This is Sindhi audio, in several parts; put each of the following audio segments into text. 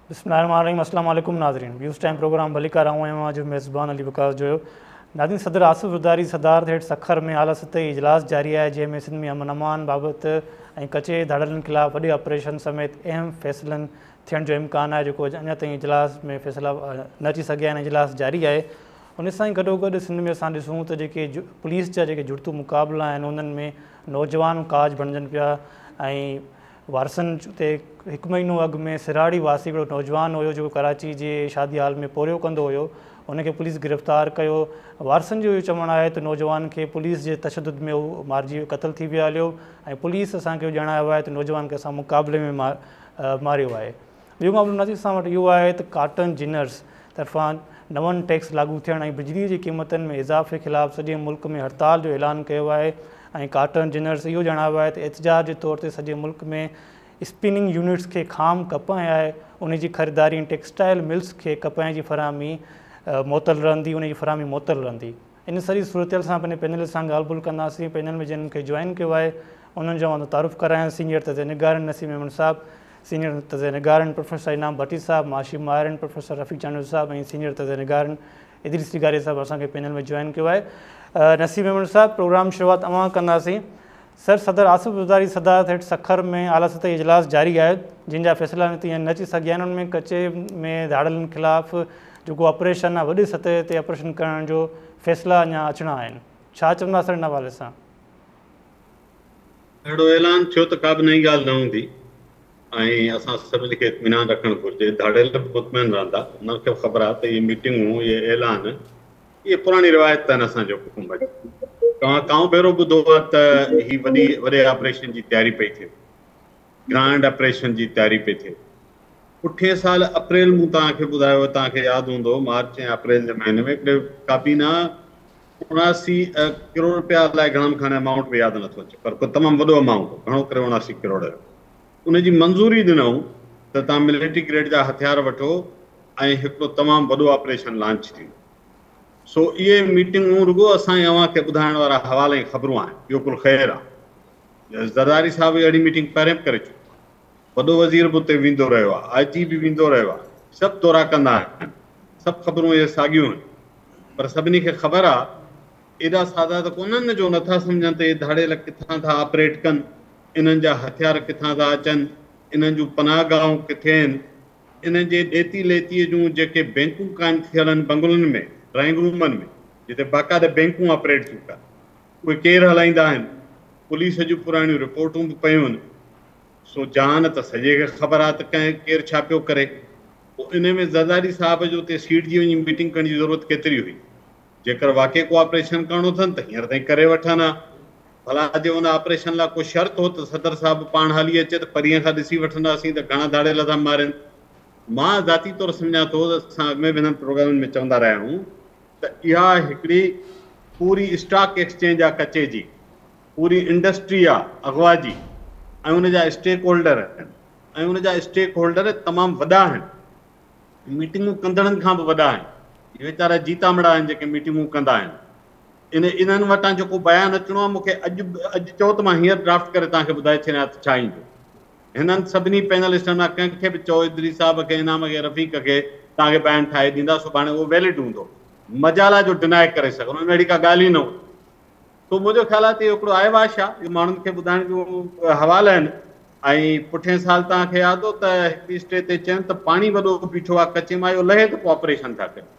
بسم الله الرحمن الرحيم السلام عليڪم ناظرين ويوز ٽائيم پروگرام ڀليڪار آئون آهيان اوهان جو ميزبان علي وقاص جويو ناظرين صدر آصف زرداري صدارت هيٺ سکر ۾ اعليٰ سطحي اجلاس جاري آهي جنهن ۾ سنڌ ۾ امن امان بابت ۽ ڪچي ڌاڙيلن خلاف وڏي آپريشن سميت اهم فيصلن ٿيڻ جو امڪان آهي جيڪو اڃا تائين اجلاس ۾ فيصلا نه اچي سگهيا آهن اجلاس جاري آهي ان سان ئي گڏوگڏ سنڌ ۾ اسان ڏسون ته جيڪي پوليس جا جيڪي جڙتو مقابلا آهن انهن ۾ نوجوان کاڄ بڻجن پيا ۽ وارثن تي هڪ مهينو اڳ ۾ سراڙي واسي هڪڙو نوجوان هيو جيڪو ڪراچي جي شادي هال ۾ پورهيو ڪندو هيو ان کي پوليس گرفتار ڪيو وارثن جو اهو چوڻ آهي ته نوجوان کي پوليس جي تشدد ۾ هو مارجي قتل ٿي ويو هليو ۽ پوليس اسان کي اهو ڄاڻايو آهي ته نوجوان کي اسان مقابلي ۾ ماريو آهي ٻيو معاملو ناظرين اسان وٽ اهو آهي ته ڪاٽن جنرز طرفان نون ٽيڪس لاڳو ٿيڻ ۽ بجلي جي قيمتن ۾ اضافي خلاف سڄي ملڪ ۾ هڙتال جو اعلان ڪيو آهي ۽ ڪاٽن جنرز اهو ڄاڻايو آهي ته احتجاج جي طور تي سڄي ملڪ ۾ اسپننگ يونٽس کي خام ڪپهه آهي ان جي خريداري ۽ ٽيڪسٽائل ملز کي ڪپهه جي فراهمي معطل رهندي ان جي فراهمي معطل رهندي ان سڄي صورتحال سان پنهنجي پينل سان ڳالهه ٻولهه ڪنداسين پينل ۾ جن کي جوائن ڪيو آهي انهن جو آئون تعارف ڪرايان سينيئر تجزيه نگار نسيم ميمڻ صاحب سينيئر تجزيه نگار پروفيسر انعام ڀٽي صاحب، معاشي ماهر پروفيسر رفيق چانڊيو صاحب ۽ سينيئر تجزيه نگار ادريس لغاري صاحب اسان کي پينل ۾ جوائن ڪيو آهي. نسيم ميمڻ صاحب پروگرام شروعات اوهان ڪنداسين. سر صدر آصف زرداري صدارت هيٺ سکر ۾ اعليٰ سطحي اجلاس جاري آهي جنهن جا فيصلا اڃا تائين نه اچي سگهيا آهن ان ۾ ڪچي ۾ ڌاڙيلن خلاف جيڪو آپريشن آهي وڏي سطح تي آپريشن ڪرڻ جو فيصلا اڃا اچڻا آهن ڇا چوندا سر ان حوالي سان؟ اهڙو اعلان ٿيو ته ڪا به نئين ڳالهه نه هوندي ۽ اسان سڀني کي اطمينان رکڻ گهرجي. ڌاڙيل به مطمئن رهندا، انهن کي به خبر آهي ته اهي ميٽنگون، اهي اعلان، اهي پراڻي روايت آهن اسان جي حڪومت جي. توهان ڪائون ڀيرو ٻڌو آهي ته هي وڏي وڏي آپريشن جي تياري پئي ٿئي، گرانڊ آپريشن جي تياري پئي ٿئي. پٺئين سال اپريل مون توهان کي ٻڌايو هو، توهان کي ياد هوندو، مارچ ۽ اپريل جي مهيني ۾ هڪڙي ڪابينا 79 ڪروڙ رپيا الائي گهڻا مون کي هاڻي امائونٽ به ياد نٿو اچي پر ڪو تمام وڏو امائونٽ هو گهڻو ڪري 79 ڪروڙ جو ان جي منظوري ڏنائون ته توهان ملٽري گريڊ جا هٿيار وٺو ۽ هڪڙو تمام وڏو آپريشن لانچ ٿيندو سو اهي ميٽنگون رڳو اسان ۽ اوهان کي ٻڌائڻ وارا حوال ۽ خبرون آهن ٻيو ڪل خير آهي زرداري صاحب اهڙي ميٽنگ پهرين به ڪري چڪو آهي وڏو وزير به اتي ويندو رهيو آهي، آء جي به ويندو رهيو آهي، سڀ دورا ڪندا آهن، سڀ خبرون اهي ساڳيون آهن، پر سڀني کي خبر آهي، ايڏا سادا ته ڪونهن نه جو نٿا سمجهن ته اهي ڌاڙيل ڪٿان ٿا آپريٽ ڪن، انهن جا هٿيار ڪٿان ٿا اچن، انهن جون پناهه گاهون ڪٿي آهن، انهن جي ڏيتي ليتيء جون جيڪي بينڪون قائم ٿيل آهن بنگلن ۾، ڊرائنگ رومن ۾، جتي باقاعده بينڪون آپريٽ ٿيون ڪن، اهي ڪير هلائيندا آهن، پوليس جون پراڻيون رپورٽون به پيون آهن. سو جهان ته سڄي کي خبر آ ته ڪنهن ڪير ڇا پيو ڪري. پوء انهي ۾ زرداري صاحب جو اتي سيڙجي وڃي ميٽنگ ڪرڻ جي ضرورت ڪيتري هئي؟ جيڪر واقعي ڪو آپريشن ڪرڻو اٿن ته هينئر تائين ڪري وٺن ها. ڀلا جي ان آپريشن لاء ڪو شرط هو ته صدر صاحب پاڻ هلي اچي ته پرينء کان ڏسي وٺنداسين ته گهڻا ڌاڙيل ٿا مارين. مان ذاتي طور سمجهان ٿو ته اسان اڳ ۾ به هنن پروگرامن ۾ چوندا رهيا آهيون ته اها هڪڙي پوري اسٽاڪ ايڪسچينج آ ڪچي جي. پوري انڊسٽري آ اغوا جي ۽ ان جا اسٽيڪ هولڊر آهن ۽ ان جا اسٽيڪ هولڊر تمام وڏا آهن ميٽنگون ڪندڙن کان به وڏا آهن اهي ويچارا جيتامڙا آهن جيڪي ميٽنگون ڪندا آهن ان انهن وٽان جيڪو بيان اچڻو آ مونکي اڄ اڄ چئو ته مان هينئر ڊرافٽ ڪري توهان کي ٻڌائي ڇڏيان ته ڇا ايندو هنن سڀني پينلسٽن مان ڪنهن کي به چئو ادريس صاحب کي انعام کي رفيق کي توهان کي بيان ٺاهي ڏيندا سڀاڻي اهو ويلڊ هوندو مجال آ جو ڊنائي ڪري سگهن ان ۾ اهڙي ڪا ڳالهه ئي نه هوندي سو منهنجو خيال آهي ته اهو هڪڙو آئي واش آهي، اهو ماڻهن کي ٻڌائڻ جون حوالا آهن ۽ پٺئين سال توهان کي ياد هو ته هڪڙي اسٽيج تي چيم ته پاڻي وڏو بيٺو آهي ڪچي مان اهو لهي ته پوء آپريشن ٿا ڪريون.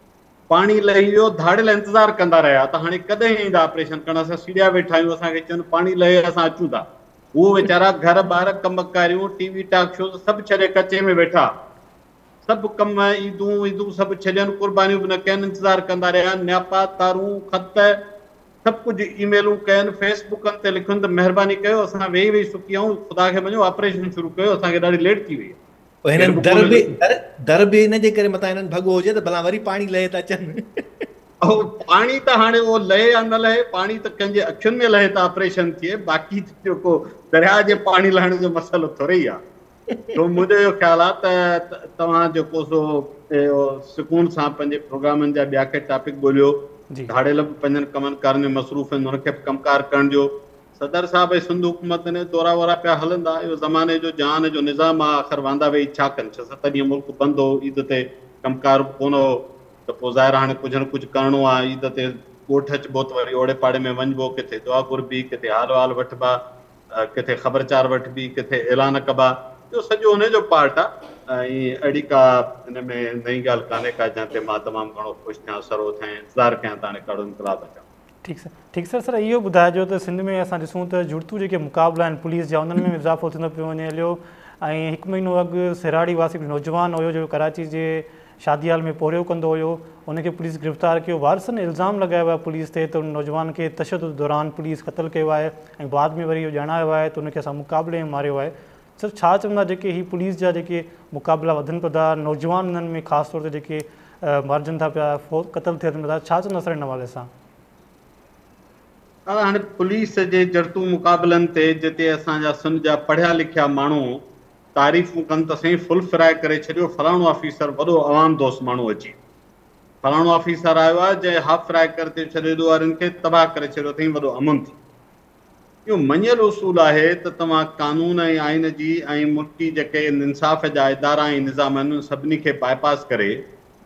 پاڻي لهي ويو، ڌاڙيل انتظار ڪندا رهيا ته هاڻي ڪڏهن ايندا آپريشن ڪرڻ، اسان سيڙيا ويٺا آهيون، اسان کي چون پاڻي لهي اسان اچون ٿا. هو ويچارا گهر ٻار، ڪم ڪاريون، ٽي وي ٽاڪ شوز سڀ ڇڏي ڪچي ۾ ويٺا. سڀ ڪم، عيدون ويدون سڀ ڇڏين، قربانيون به نه ڪين، انتظار ڪندا رهيا، نياپا، تارون، خط، سڀ ڪجهه اي ميلون ڪين، فيس بڪن تي لکين ته مهرباني ڪيو اسان ويهي ويهي سڪي آهيون، خدا کي مڃو آپريشن شروع ڪيو، اسان کي ڏاڍي ليٽ ٿي وئي آهي. پوء ڪير هنن به در ڪونه به لکيو. در در به ان جي ڪري متان هنن ڀڳو هجي ته ڀلا وري پاڻي لهي ته اچن. اهو پاڻي ته هاڻي اهو لهي يا نه لهي، پاڻي ته ڪنهن جي اکين ۾ لهي ته آپريشن ٿئي، باقي ته جيڪو درياهه جي پاڻي لهڻ جو مسئلو ٿورئي آهي. سو منهنجو اهو خيال آهي ته توهان جيڪو سو اهو سڪون سان پنهنجي پروگرامن جا ٻيا ڪي ٽاپڪ ڳوليو. ڌاڙيل به پنهنجن ڪمن ڪارن ۾ مصروف آهن، انهن کي به ڪم ڪار ڪرڻ ڏيو. صدر صاحب ۽ سنڌ حڪومت ۾ دورا وورا پيا هلندا. اهو زماني جو جهان جو نظام آ. آخر واندا ويهي ڇا ڪن؟ ڇهه ست ڏينهن ملڪ بند هو، عيد تي ڪم ڪار به ڪونه هو ته پوء ظاهر آ هاڻي ڪجهه نه ڪجهه ڪرڻو آ. عيد تي ڳوٺ اچبو ته وري اوڙي پاڙي ۾ وڃبو، ڪٿي دعا گهربي، ڪٿي حال وحال وٺبا، ڪٿي خبر چار وٺبي، ڪٿي اعلان ڪبا. اهو سڄو انهي جو پارٽ آ ۽ اهڙي ڪا ان ۾ نئين ڳالهه ڪانهي ڪا جنهن تي مان تمام گهڻو خوش ٿيان، سرهو ٿيان ۽ انتظار ڪيان ته هاڻي ڪهڙو انقلاب اچڻو. ٺيڪ سر ٺيڪ سر سر اهو ٻڌائجو ته سنڌ ۾ اسان ڏسون ته جڙتو جيڪي مقابلا آهن پوليس جا انهن ۾ به اضافو ٿيندو پيو وڃي هليو ۽ هڪ مهينو اڳ سيراڙي واسي هڪ نوجوان هيو جيڪو ڪراچي جي شادي هال ۾ پورهيو ڪندو هيو ان کي پوليس گرفتار ڪيو وارثن الزام لڳايو آهي پوليس تي ته ان نوجوان کي تشدد دوران پوليس قتل ڪيو آهي ۽ بعد ۾ وري اهو ڄاڻايو آهي ته ان کي اسان مقابلي ۾ ماريو آهي سر ڇا چوندا جيڪي هي پوليس جا جيڪي مقابلا وڌن پيا ٿا نوجوان انهن ۾ خاص طور تي جيڪي مارجن ٿا پيا قتل ٿين پيا ٿا ڇا چوندا سر ان حوالي سان؟ دادا هاڻي پوليس جي جڙتو مقابلن تي جتي اسان جا سن جا پڙهيا لکيا ماڻهو تعريفون ڪن ته سائين فل فرائي ڪري ڇڏيو فلاڻو آفيسر وڏو عوام دوست ماڻهو اچي فلاڻو آفيسر آيو آهي جنهن هاف فرائي ڪري ڇڏيو ڏوهارين کي تباهه ڪري ڇڏيو اٿئين وڏو امن ٿي اهو مڃيل اصول آهي ته توهان قانون ۽ آئين جي ۽ ملڪي جيڪي انصاف جا ادارا ۽ نظام آهن انهن سڀني کي باء پاس ڪري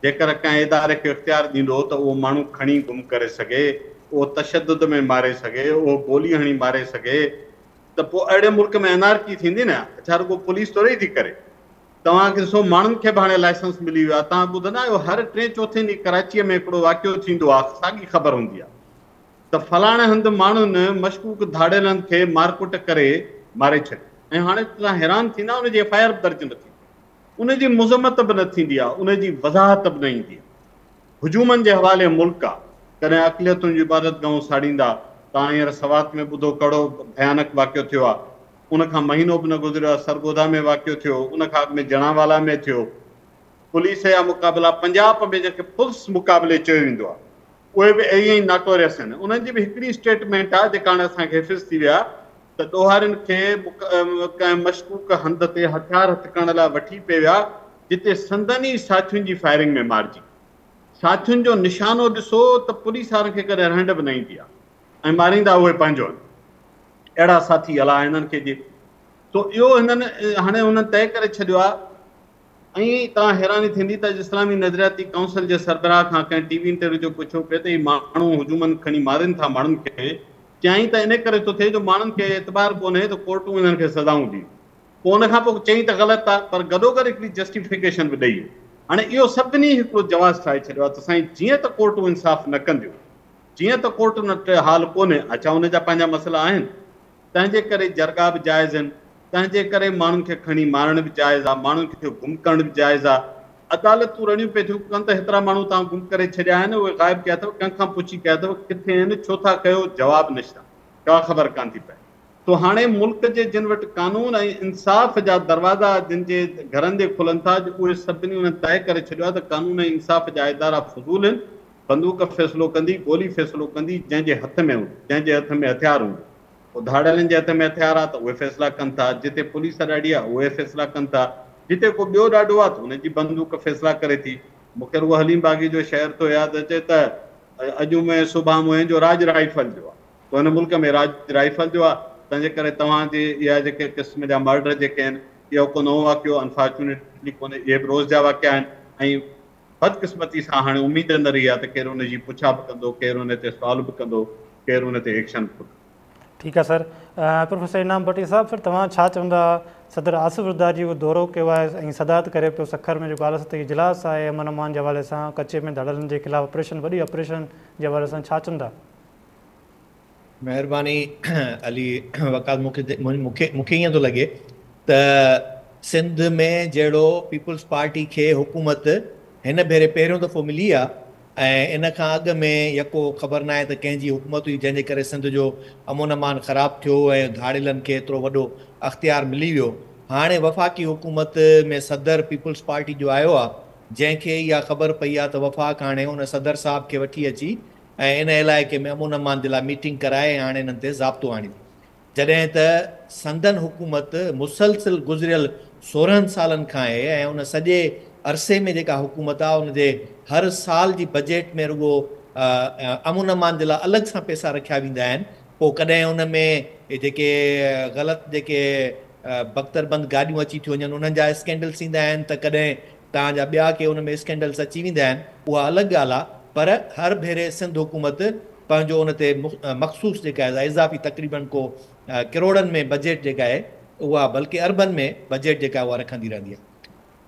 جيڪر ڪنهن اداري کي اختيار ڏيندو ته اهو ماڻهو کڻي گم ڪري سگهي، اهو تشدد ۾ ماري سگهي، اهو گولي هڻي ماري سگهي ته پوء اهڙي ملڪ ۾ انارڪي ٿيندي نه؟ ڇا رڳو پوليس ٿوري ئي ٿي ڪري؟ توهان کي ڏسو ماڻهن کي به هاڻي لائسنس ملي ويو آهي توهان ٻڌندا آهيو هر ٽئين چوٿين ڏينهن ڪراچيء ۾ هڪڙو واقعو ٿيندو آهي ساڳي خبر هوندي آهي. ته فلاڻي هنڌ ماڻهن مشڪوڪ ڌاڙيلن کي مارڪٽ ڪري ماري ڇڏيو ۽ هاڻي توهان حيران ٿيندا ان جي ايف I R به درج نه ٿيندي ان جي مذمت به نه ٿيندي آهي ان جي وضاحت به نه ايندي آهي هجومن جي حوالي ملڪ آهي ڪڏهن اقليتن جون عبادت گاهون ساڙيندا توهان هينئر سوات ۾ ٻڌو ڪهڙو ڀيانڪ واقعو ٿيو آهي ان کان مهينو به نه گذريو آهي سرگوڌا ۾ واقعو ٿيو ان کان اڳ ۾ جڙانوالا ۾ ٿيو پوليس جا مقابلا پنجاب ۾ جنهن کي پولس مقابلي چيو ويندو آهي اهي به ائين ئي ناٽوريس آهن. انهن جي به هڪڙي اسٽيٽمينٽ آهي جيڪا هاڻي اسان کي حفظ ٿي وئي آهي ته ڏوهارين کي ڪنهن مشڪوڪ هنڌ تي هٿيار هٿ ڪرڻ لاء وٺي پئي ويا جتي سندن ئي ساٿين جي فائرنگ ۾ مارجي ساٿين جو نشانو ڏسو ته پوليس وارن کي ڪڏهن رهنڊ به نه ايندي آهي ۽ ماريندا اهي پنهنجو آهن اهڙا ساٿي الا هنن کي جي سو اهو هنن هاڻي هنن طئي ڪري ڇڏيو آهي ائين ئي توهان حيراني ٿيندي ته اڄ اسلامي نظرياتي ڪائونسل جي سربراهه کان ڪنهن ٽي وي انٽرويو جو پڇيو پيو ته هي ماڻهو هجومن کڻي مارين ٿا ماڻهن کي، چيائين ته انهي ڪري ٿو ٿئي جو ماڻهن کي اعتبار ڪونهي ته ڪورٽون انهن کي سزائون ڏين. پوء ان کان پوء چيائين ته غلط آ پر گڏوگڏ هڪڙي جسٽيفڪيشن به ڏئي ويو. هاڻي اهو سڀني هڪڙو جواز ٺاهي ڇڏيو آ ته سائين جيئن ته ڪورٽون انصاف نه ڪنديون، جيئن ته ڪورٽن وٽ حال ڪونهي، اڇا ان جا پنهنجا مسئلا آهن، تنهن جي ڪري جرڳا به جائز آهن، تنهن جي ڪري ماڻهن کي کڻي مارڻ به جائز آ، ماڻهن کي گم ڪرڻ به جائز آ. عدالتون رڙيون پئي ٿيون ڪن ته هيترا ماڻهو توهان گم ڪري ڇڏيا آهن، اهي غائب ڪيا اٿو، ڪنهن کان پڇي ڪيا اٿو، ڪٿي آهن، ڇو ٿا ڪيو، جواب نشتا، ڪا خبر ڪانه ٿي پئي. سو هاڻي ملڪ جي جن وٽ قانون ۽ انصاف جا دروازا جن جي گهرن تي کلن ٿا، اهي سڀني انهن طئي ڪري ڇڏيو آهي ته قانون ۽ انصاف جا ادارا فضول آهن، بندوق فيصلو ڪندي، گولي فيصلو ڪندي، جنهن جي هٿ ۾ هوندو، جنهن جي هٿ ۾ هٿيار هوندو. پوء ڌاڙيلن جي هٿ ۾ هٿيار آ ته اهي فيصلا ڪن ٿا، جتي پوليس ڏاڍي آ اهي فيصلا ڪن ٿا، جتي ڪو ٻيو ڏاڍو آ ته ان جي بندوق فيصلا ڪري ٿي. مون کي رڳو حليم باغي جو شعر ٿو ياد اچي ته اڄ مئي سڀان مئي جو راڄ رائفل جو آ. سو هن ملڪ ۾ راڄ رائفل جو آ، تنهن جي ڪري توهان جي اها جيڪي قسم جا مرڊر جيڪي آهن، اهو ڪو نئون واقعو انفارچونيٽلي ڪونهي، اهي به روز جا واقعا آهن ۽ بدقسمتي سان هاڻي اميد نه رهي آهي ته ڪير ان جي پڇا به ڪندو، ڪير ان تي سوال به ڪندو، ڪير ان تي ايڪشن به ڪندو. ٺيڪ آهي سر. پروفيسر انعام ڀٽي صاحب سر توهان ڇا چوندا صدر آصف زرداري جيڪو دورو ڪيو آهي ۽ صدارت ڪري پيو سکر ۾ جيڪو اعليٰ سطحي اجلاس آهي امن امان جي حوالي سان ڪچي ۾ ڌاڙيلن جي خلاف آپريشن وڏي آپريشن جي حوالي سان ڇا چوندا؟ مهرباني علي وقاص مون کي مون کي مون کي ائين ٿو لڳي ته سنڌ ۾ جهڙو پيپلز پارٽي کي حڪومت هن ڀيري پهريون دفعو ملي آ ۽ ان کان اڳ ۾ يڪو خبر ناهي ته ڪنهن جي حڪومت هئي جنهن جي ڪري سنڌ جو امن امان خراب ٿيو ۽ ڌاڙيلن کي ايترو وڏو اختيار ملي ويو هاڻي وفاقي حڪومت ۾ صدر پيپلز پارٽي جو آيو آ جنهن کي اها خبر پئي آ ته وفاق هاڻي ان صدر صاحب کي وٺي اچي ۽ ان علائقي ۾ امن امان جي لاء ميٽنگ ڪرائي ۽ هاڻي انهن تي ضابطو آڻيندي. جڏهن ته سندن حڪومت مسلسل گذريل 16 سالن کان آهي ۽ ان سڄي عرصي ۾ جيڪا حڪومت آهي ان جي هر سال جي بجيٽ ۾ رڳو امن امان جي لاء الڳ سان پئسا رکيا ويندا آهن. پوء ڪڏهن ان ۾ جيڪي غلط جيڪي بڪتر بند گاڏيون اچي ٿيون وڃن انهن جا اسڪينڊلس ايندا آهن ته ڪڏهن توهان جا ٻيا ڪي ان ۾ اسڪينڊلس اچي ويندا آهن اها الڳ ڳالهه آهي پر هر ڀيري سنڌ حڪومت پنهنجو ان تي مخصوص جيڪا آهي اضافي تقريبن ڪو ڪروڙن ۾ بجيٽ جيڪا آهي اها بلڪه اربن ۾ بجيٽ جيڪا آهي اها رکندي رهندي آهي.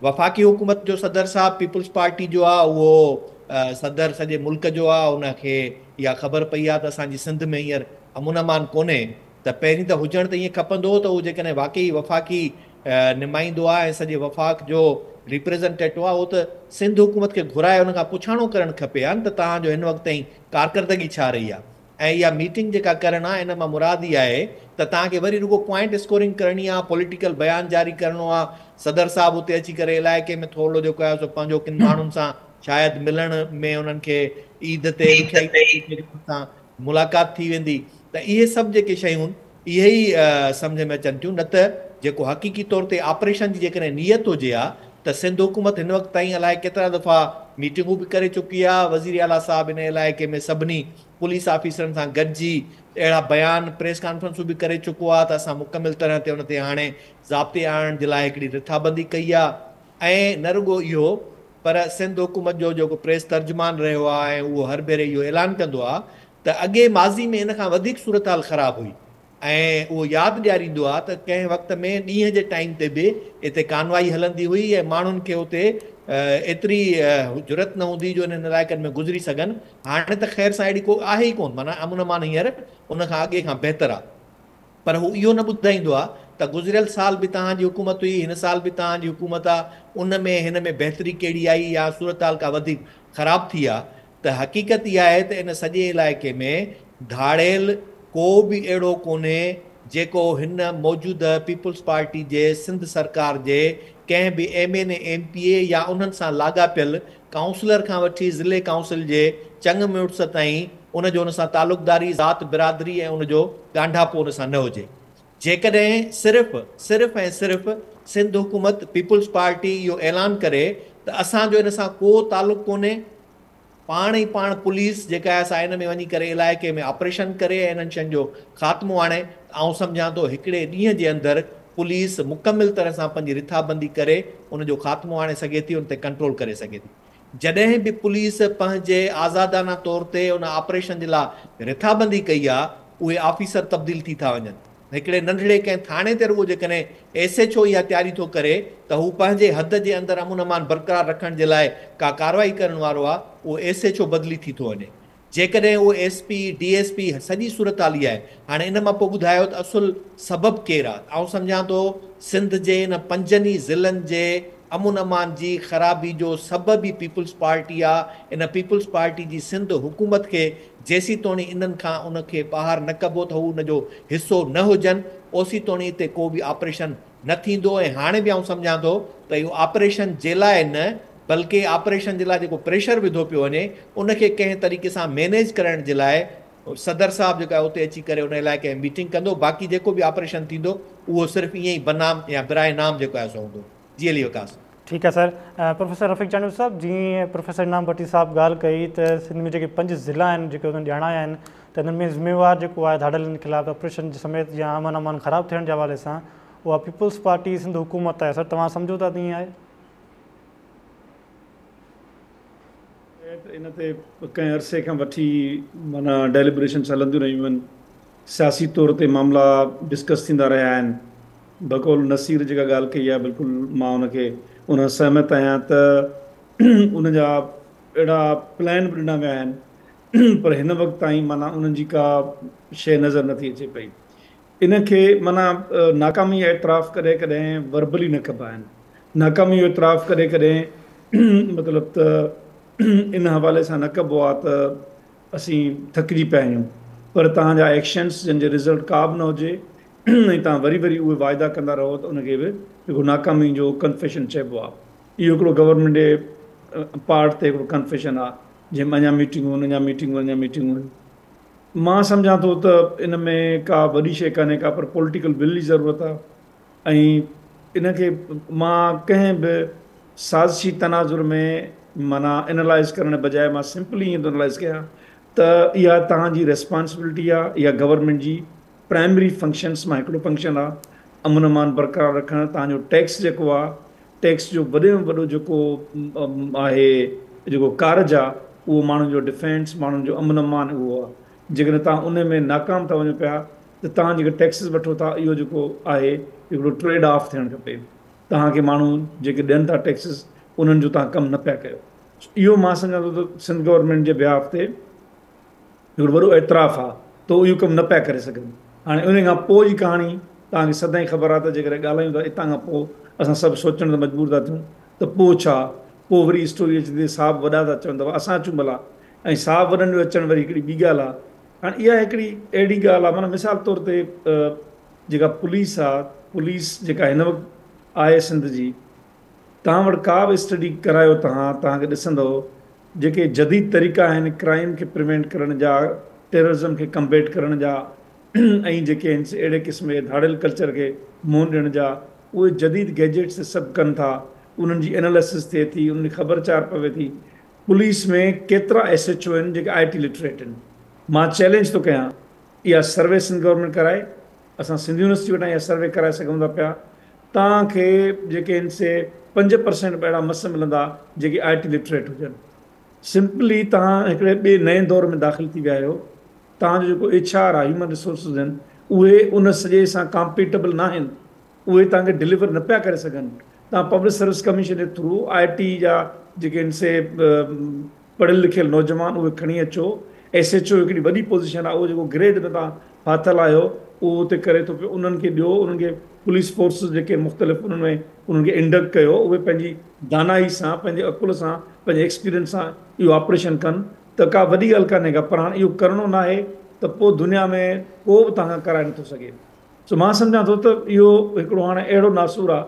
وفاقي حڪومت جو صدر صاحب پيپلز پارٽي جو آهي اهو صدر سڄي ملڪ جو آهي ان کي اها خبر پئي آهي ته اسان جي سنڌ ۾ هينئر امن امان ڪونهي ته پهرين ته هجڻ ته ائين کپندو هو ته هو جيڪڏهن واقعي وفاقي نمائندو آهي ۽ سڄي وفاق جو ريپريزنٽيٽو آهي اهو ته سنڌ حڪومت کي گهرائي ان کان پڇاڻو ڪرڻ کپي ها نه ته توهان جو هن وقت تائين ڪارڪردگي ڇا رهي آهي ۽ اها ميٽنگ جيڪا ڪرڻ آهي ان مان مراد اها آهي ته توهان کي وري رڳو پوائنٽ اسڪورنگ ڪرڻي آهي پوليٽيڪل بيان جاري ڪرڻو آهي صدر صاحب اتي اچي ڪري علائقي ۾ ٿورڙو جيڪو آهي سو پنهنجو ڪن ماڻهن سان شايد ملڻ ۾ انهن کي عيد تي ڏکيائي سان ملاقات ٿي ويندي ته اهي سڀ جيڪي شيون اهي ئي سمجهه ۾ اچن ٿيون نه ته جيڪو حقيقي طور تي آپريشن جي جيڪڏهن نيت هجي ها ته سنڌ حڪومت هن وقت تائين الائي ڪيترا دفعا ميٽنگون به ڪري چڪي آهي وزير اعليٰ صاحب ان علائقي ۾ سڀني پوليس آفيسرن سان گڏجي اهڙا بيان پريس ڪانفرنسون به ڪري چڪو آهي ته اسان مڪمل طرح تي ان تي هاڻي ضابطي آڻڻ جي لاء هڪڙي رٿابندي ڪئي آهي ۽ نه رڳو اهو پر سنڌ حڪومت جو جيڪو پريس ترجمان رهيو آهي ۽ اهو هر ڀيري اهو اعلان ڪندو آهي ته اڳي ماضي ۾ ان کان وڌيڪ صورتحال خراب هئي ۽ اهو ياد ڏياريندو آهي ته ڪنهن وقت ۾ ڏينهن جي ٽائيم تي به اتي ڪانوائي هلندي هئي ۽ ماڻهن کي اتي ايتري جرئت نه هوندي جو انهن علائقن ۾ گذري سگهن هاڻي ته خير سان اهڙي ڪو آهي ئي ڪونه معنيٰ امن امان هينئر ان کان اڳي کان بهتر آهي. پر هو اهو نه ٻڌائيندو آهي ته گذريل سال به توهان جي حڪومت هئي، هن سال به توهان جي حڪومت آهي، ان ۾ هن ۾ بهتري ڪهڙي آئي يا صورتحال ڪا وڌيڪ خراب ٿي آهي ته حقيقت اها آهي ته ان سڄي علائقي ۾ ڌاڙيل ڪو به اهڙو ڪونهي جيڪو هن موجوده پيپلز پارٽي جي سنڌ سرڪار جي ڪنهن به M N A M P A يا انهن سان لاڳاپيل ڪائونسلر کان وٺي ضلعي ڪائونسل جي چڱ مڙس تائين ان جو ان سان تعلقداري، ذات برادري ۽ ان جو ڳانڍاپو ان سان نه هجي. جيڪڏهن صرف صرف ۽ صرف سنڌ حڪومت، پيپلز پارٽي اهو اعلان ڪري ته اسان جو ان سان ڪو تعلق ڪونهي، پاڻ ئي پاڻ پوليس جيڪا آهي سا ان ۾ وڃي ڪري علائقي ۾ آپريشن ڪري ۽ انهن شين جو خاتمو آڻي ته آئون سمجهان ٿو هڪڙي ڏينهن جي اندر پوليس مڪمل طرح سان پنهنجي رٿابندي ڪري ان جو خاتمو آڻي سگهي ٿي ان تي ڪنٽرول ڪري سگهي ٿي. جڏهن به پوليس پنهنجي آزادانه طور تي ان آپريشن جي لاء رٿابندي ڪئي آ اهي آفيسر تبديل ٿي ٿا وڃن. هڪڙي ننڍڙي ڪنهن ٿاڻي تي رڳو جيڪڏهن ايس ايڇ او اها تياري ٿو ڪري ته هو پنهنجي حد جي اندر امن امان برقرار رکڻ جي لاء ڪا ڪارروائي ڪرڻ وارو آ اهو ايس ايڇ او بدلي ٿي ٿو وڃي. جيڪڏهن اهو S P, D S P سڄي صورتحال اها آهي. هاڻي ان مان پوء ٻڌايو ته اصل سبب ڪير آ؟ آئون سمجهان ٿو سنڌ جي ان پنجن ئي ضلعن جي امن امان جي خرابي جو سبب ئي پيپلز پارٽي آ، ان پيپلز پارٽي جي سنڌ حڪومت کي جيسيتوڻي انهن کان ان کي ٻاهر نه ڪبو ته هو ان جو حصو نه هجن اوسيتوڻي اتي ڪو به آپريشن نه ٿيندو ۽ هاڻي به آئون سمجهان ٿو ته اهو آپريشن جي لاء نه بلڪه آپريشن جي لاء جيڪو پريشر وڌو پيو وڃي ان کي ڪنهن طريقي سان مينيج ڪرڻ جي لاء صدر صاحب جيڪو آهي اتي اچي ڪري ان علائقي ۾ ميٽنگ ڪندو باقي جيڪو به آپريشن ٿيندو اهو صرف ائين ئي بنام يا براء نام جيڪو آهي سو هوندو. جي علي وقاص. ٺيڪ آهي سر. پروفيسر رفيق چانڊيو صاحب جيئن پروفيسر انعام ڀٽي صاحب ڳالهه ڪئي ته سنڌ ۾ جيڪي پنج ضلعا آهن جيڪي انهن ڄاڻايا آهن ته انهن ۾ ذميوار جيڪو آهي ڌاڙيلن خلاف آپريشن سميت يا امن امان خراب ٿيڻ جي حوالي سان اها پيپلز پارٽي سنڌ حڪومت آهي سر توهان سمجهو ٿا ته ائين آهي؟ ته ان تي ڪنهن عرصي کان وٺي معنيٰ ڊيليبريشنس هلنديون رهيون آهن سياسي طور تي معاملا ڊسڪس ٿيندا رهيا آهن بقول نصير جيڪا ڳالهه ڪئي آهي بلڪل مان ان کي ان سان سهمت آهيان ته ان جا اهڙا پلان به ڏنا ويا آهن پر هن وقت تائين معنيٰ انهن جي ڪا شيء نظر نٿي اچي پئي ان کي معنيٰ ناڪامي جا اعتراف ڪڏهن ڪڏهن وربلي نه ڪبا آهن. ناڪامي جو اعتراف ڪڏهن ڪڏهن مطلب ته ان حوالي سان نه ڪبو آهي ته اسين ٿڪجي پيا آهيون پر توهان جا ايڪشنس جن جي رزلٽ ڪا به نه هجي ۽ توهان وري وري اهي واعدا ڪندا رهو ته ان کي به هڪڙو ناڪامي جو ڪنفيشن چئبو آهي. اهو هڪڙو گورنمينٽ جي پارٽ تي هڪڙو ڪنفيشن آهي جنهن ۾ اڃا ميٽنگون آهن اڃا ميٽنگون اڃا ميٽنگون آهن. مان سمجهان ٿو ته ان ۾ ڪا وڏي شيء ڪانهي ڪا پر پوليٽيڪل ول جي ضرورت آهي ۽ ان کي مان ڪنهن به سازشي تناظر ۾ معنيٰ انالائز ڪرڻ بجاء مان سمپلي ائين ٿو انالائز ڪيان ته اها توهان جي ريسپانسبلٽي آ، اها گورنمينٽ جي پرائمري فنڪشنس مان هڪڙو فنڪشن آ، امن امان برقرار رکڻ، توهان جو ٽيڪس جيڪو آ، ٽيڪس جو وڏي ۾ وڏو جيڪو آهي جيڪو ڪارج آ اهو ماڻهن جو ڊفينس، ماڻهن جو امن امان اهو آ، جيڪڏهن توهان ان ۾ ناڪام ٿا وڃو پيا ته توهان جيڪي ٽيڪسز وٺو ٿا اهو جيڪو آهي هڪڙو ٽريڊ آف ٿيڻ کپي، توهان کي ماڻهو جيڪي ڏين ٿا ٽيڪسز انهن جو توهان ڪم نه پيا ڪيو. اهو مان سمجهان ٿو ته سنڌ گورنمينٽ جي بيهاف تي هڪڙو وڏو اعتراف آهي ته اهو اهو ڪم نه پيا ڪري سگهن. هاڻي ان کان پوء جي ڪهاڻي توهان کي سدائين خبر آهي ته جيڪڏهن ڳالهايون ٿا اتان کان پوء اسان سڀ سوچڻ تي مجبور ٿا ٿيون ته پوء ڇا؟ پوء وري اسٽوري اچي ٿي صاحب وڏا ٿا چون ته اسان اچون ڀلا ۽ صاحب وڏن جو اچڻ وري هڪڙي ٻي ڳالهه آهي. هاڻي اها هڪڙي اهڙي ڳالهه آهي معنيٰ مثال طور تي جيڪا پوليس آهي پوليس جيڪا هن وقت آهي سنڌ جي توهان وٽ ڪا به اسٽڊي ڪرايو توهان توهان کي ڏسندؤ جيڪي جديد طريقا آهن ڪرائيم کي پريوينٽ ڪرڻ جا ٽيررزم کي ڪمبيٽ ڪرڻ جا ۽ جيڪي آهن سي اهڙي قسم جي ڌاڙيل ڪلچر کي منهن ڏيڻ جا اهي جديد گيجيٽس تي سڀ ڪن ٿا انهن جي اناليسس ٿئي ٿي انهن جي خبر چار پوي ٿي پوليس ۾ ڪيترا ايس ايڇ او آهن جيڪي آء ٽي لٽريٽ آهن مان چئلينج ٿو ڪيان اها سروي سنڌ گورنمينٽ ڪرائي اسان سنڌ يونيورسٽي وٽان اها سروي ڪرائي سگهون ٿا پيا. توهان کي جيڪي آهن سي 5% به اهڙا مس ملندا جيڪي آء ٽي لٽريٽ هجن. سمپلي توهان هڪڙي ٻئي نئين دور ۾ داخل ٿي ويا آهيو. توهان جو جيڪو ايڇ آر آهي، هيومن ريسورسز آهن، اهي ان سڄي سان ڪامپيٽبل ناهن. اهي توهان کي ڊليور نه پيا ڪري سگهن. توهان پبلڪ سروس ڪميشن جي ٿرو آء ٽي جا جيڪي آهن سي پڙهيل لکيل نوجوان اهي کڻي اچو. ايس ايڇ او هڪڙي وڏي پوزيشن آهي اهو جيڪو گريڊ ۾ توهان ڦاٿل آهيو اهو اتي ڪري ٿو پيو انهن کي ڏيو انهن کي پوليس فورسز جيڪي مختلف انهن ۾ انهن کي انڊڪٽ ڪيو اهي پنهنجي دانائي سان پنهنجي عقل سان پنهنجي ايڪسپيرينس سان اهو آپريشن ڪن ته ڪا وڏي ڳالهه ڪانهي ڪا پر هاڻ اهو ڪرڻو ناهي ته پوء دنيا ۾ ڪو به توهان کان ڪرائي نٿو سگهي. سو مان سمجهان ٿو ته اهو هڪڙو هاڻي اهڙو ناسور آ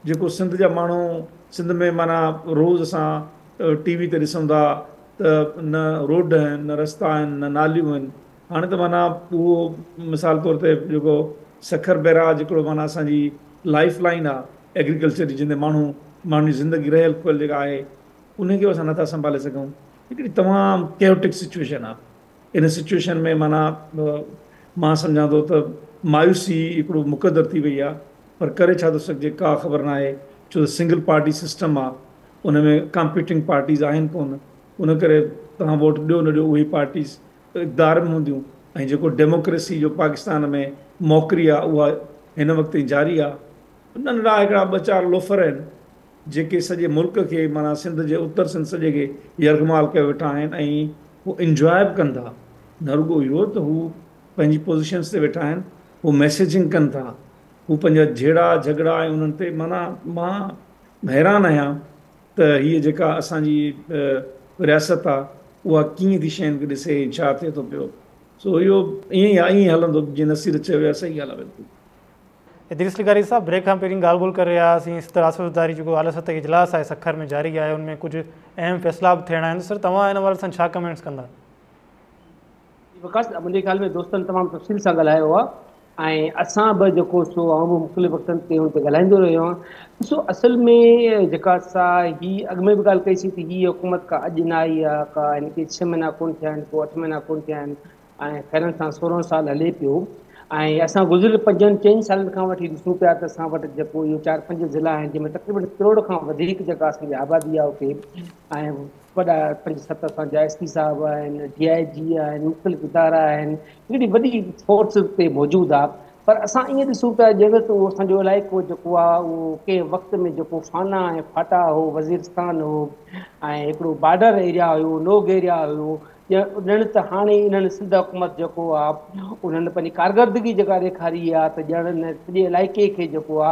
جيڪو سنڌ جا ماڻهو سنڌ ۾ معنيٰ روز اسان ٽي وي تي ڏسون ٿا ته نه روڊ آهن نه رستا آهن نه ناليون آهن هاڻي ته معنيٰ اهو مثال طور تي جيڪو سکر بئراج هڪڙو معنيٰ اسان جي لائف لائن آ ايگريڪلچر جي جنهن تي ماڻهو ماڻهن جي زندگي رهيل کهيل جيڪا آهي انهي کي به اسان نٿا سنڀالي سگهون هڪڙي تمام ڪيوٽڪ سچويشن آ. ان سچوئيشن ۾ معنيٰ مان سمجهان ٿو ته مايوسي هڪڙو مقدر ٿي وئي آهي پر ڪري ڇا ٿو سگهجي ڪا خبر ناهي ڇو ته سنگل پارٽي سسٽم آهي ان ۾ ڪامپيٽنگ پارٽيز آهن ڪونه ان ڪري توهان ووٽ ڏيو نه ڏيو اهي پارٽيز اقتدار ۾ هونديون ۽ جيڪو ڊيموڪريسي جو پاڪستان ۾ موڪري آهي اها هن وقت تائين جاري آهي ننڍڙا هڪڙا ٻه چار لوفر آهن جيڪي سڄي ملڪ کي معنيٰ سنڌ جي اتر سنڌ سڄي کي يرغمال ڪيو ويٺا آهن ۽ هو انجواء به ڪن ٿا نه رڳو اهو ته هو پنهنجي پوزيشنس تي ويٺا آهن هو ميسيجنگ ڪن ٿا هو پنهنجا جهيڙا جهڳڙا ۽ انهن تي معنيٰ مان حيران آهيان ته هيء جيڪا اسان جي رياست آ اها ڪيئن ٿي شين کي ڏسي ۽ ڇا ٿئي ٿو پيو سو اهو ائين ئي آ ائين ئي هلندو جيئن نصير چيو اها صحيح ڳالهه آ بلڪل. ادريس لغاري صاحب بريڪ کان پهرين ڳالهه ٻولهه ڪري رهيا هئاسين صدر آصف زرداري جيڪو اعليٰ سطحي اجلاس آهي سکر ۾ جاري آهي ان ۾ ڪجهه اهم فيصلا به ٿيڻا آهن سر توهان ان حوالي سان ڇا ڪمينٽس ڪندا؟ جي وقاص منهنجي خيال ۾ دوستن تمام تفصيل سان ڳالهايو آهي ۽ اسان به جيڪو سو آئون به مختلف وقتن تي ان تي ڳالهائيندو رهيو آهيان ڏسو اصل ۾ جيڪا سا هي اڳ ۾ به ڳالهه ڪئي سي ته هي حڪومت ڪا اڄ نه آئي آهي ڪا هن کي ڇهه مهينا ڪون ٿيا آهن ڪو اٺ مهينا ڪون ٿيا آهن ۽ خيرن سان 16 سال هلي پيو ۽ اسان گذريل پنجن چئن سالن کان وٺي ڏسون پيا ته اسان وٽ جيڪو اهو چار پنج ضلعا آهن جنهن ۾ تقريبن ڪروڙ کان وڌيڪ جيڪا اسان جي آبادي آهي اتي ۽ وڏا پنج ست اسان جا ايس پي صاحب آهن ڊي I جي آهن مختلف ادارا آهن هڪڙي وڏي فورس اتي موجود آهي پر اسان ائين ڏسون پيا ڄڻ ته اهو اسان جو علائقو جيڪو آهي اهو ڪنهن وقت ۾ جيڪو فانا ۽ فاٽا هو وزيرستان هو ۽ هڪڙو بارڊر ايريا هيو نوگ ايريا هيو ڄڻ ته هاڻي انهن سنڌ حڪومت جيڪو آ انهن پنهنجي ڪارڪردگي جيڪا ڏيکاري آ ته ڄڻ ان سڄي علائقي کي جيڪو آ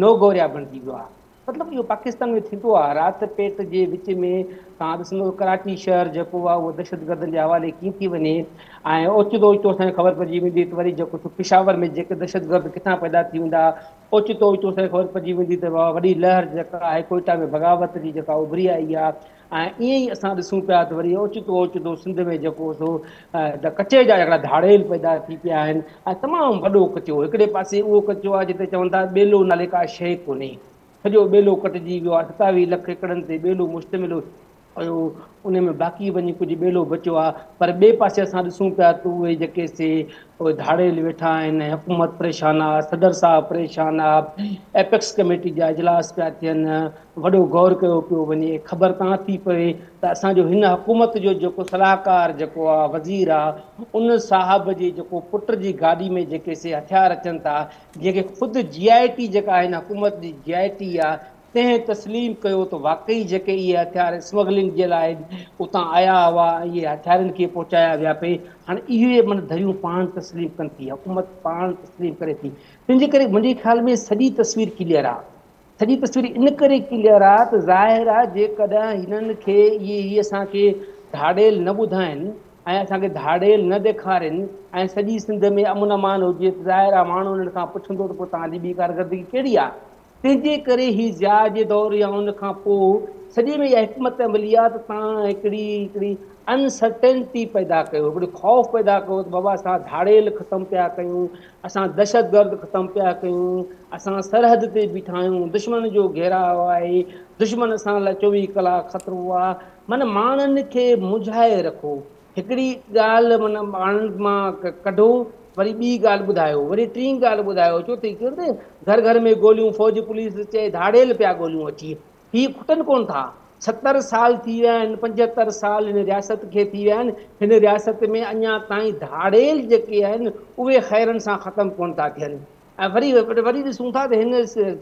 نو گو ايريا بڻجي ويو آ مطلب اهو پاڪستان ۾ ٿيندو آ رات پيٽ جي وچ ۾ توهان ڏسندو ڪراچي شهر جيڪو آ اهو دهشتگردن جي حوالي ڪيئن ٿي وڃي ۽ اوچتو اوچتو اسان کي خبر پئجي ويندي ته وري جيڪو سو پشاور ۾ جيڪي دهشتگرد ڪٿان پيدا ٿي ويندا اوچتو اوچتو اسان کي خبر پئجي ويندي ته وڏي لهر جيڪا آهي ڪوئيٽا ۾ بغاوت جي جيڪا اڀري آئي آ ۽ ائين ئي اسان ڏسون پيا ته وري اوچتو اوچتو سنڌ ۾ جيڪو سو ڪچي جا هڪڙا ڌاڙيل پيدا ٿي پيا آهن ۽ تمام وڏو ڪچو هڪڙي پاسي اهو ڪچو آهي جتي چون ٿا ٻيلو نالي ڪا شيء ڪونهي سڄو ٻيلو ڪٽجي ويو آهي 27 لک ايڪڙن تي ٻيلو مشتمل هو اهو ان ۾ باقي وڃي ڪجهه ٻيلو بچيو آهي پر ٻئي پاسي اسان ڏسون پيا ته اهي جيڪي سي اهي ڌاڙيل ويٺا آهن ۽ حڪومت پريشان آهي صدر صاحب پريشان آهي ايپڪس ڪميٽي جا اجلاس پيا ٿين وڏو غور ڪيو پيو وڃي خبر تان ٿي پوي ته اسان جو هن حڪومت جو جيڪو صلاحڪار جيڪو آهي وزير آهي ان صاحب جي جيڪو پٽ جي گاڏي ۾ جيڪي سي هٿيار اچن ٿا جنهن کي خود جي آء ٽي جيڪا هن حڪومت جي جي آء ٽي آهي تنهن تسليم ڪيو ته واقعي جيڪي اهي هٿيار اسمگلنگ جي لاء اتان آيا هئا ۽ اهي هٿيارن کي پهچايا ويا پئي. هاڻي اهي معنيٰ ڌريون پاڻ تسليم ڪن ٿي، حڪومت پاڻ تسليم ڪري ٿي. تنهن جي ڪري منهنجي خيال ۾ سڄي تصوير ڪليئر آ. سڄي تصوير ان ڪري ڪليئر آ ته ظاهر آ جيڪڏهن هنن کي اهي هي اسان کي ڌاڙيل نه ٻڌائين ۽ اسان کي ڌاڙيل نه ڏيکارين ۽ سڄي سنڌ ۾ امن امان هجي ته ظاهر آ ماڻهو انهن کان پڇندو ته پوء توهان جي ٻي ڪارڪردگي ڪهڙي آ؟ تنهن جي ڪري هي ضياء جي دور يا ان کان پوء سڄي ۾ اها حڪمت عملي آ ته توهان هڪڙي هڪڙي انسرٽينٽي پيدا ڪيو، هڪڙو خوف پيدا ڪيو ته بابا اسان ڌاڙيل ختم پيا ڪيون، اسان دهشتگرد ختم پيا ڪيون، اسان سرحد تي بيٺا آهيون، دشمن جو گهيراء آهي، دشمن اسان لاء 24 ڪلاڪ خطرو آ، معنيٰ ماڻهن کي منجهائي رکو. هڪڙي ڳالهه معنيٰ ماڻهن مان ڪڍو، وري ٻي ڳالهه ٻڌايو، وري ٽين ڳالهه ٻڌايو، چوٿين چون ته گهر گهر ۾ گوليون، فوج پوليس چئي ڌاڙيل پيا ڳوليون اچي. هي کٽن ڪونه ٿا. 70 سال ٿي ويا آهن، 75 سال هن رياست کي ٿي ويا آهن، هن رياست ۾ اڃا تائين ڌاڙيل جيڪي آهن اهي خيرن سان ختم ڪونه ٿا ٿين. ۽ وري وري ڏسون ٿا ته هن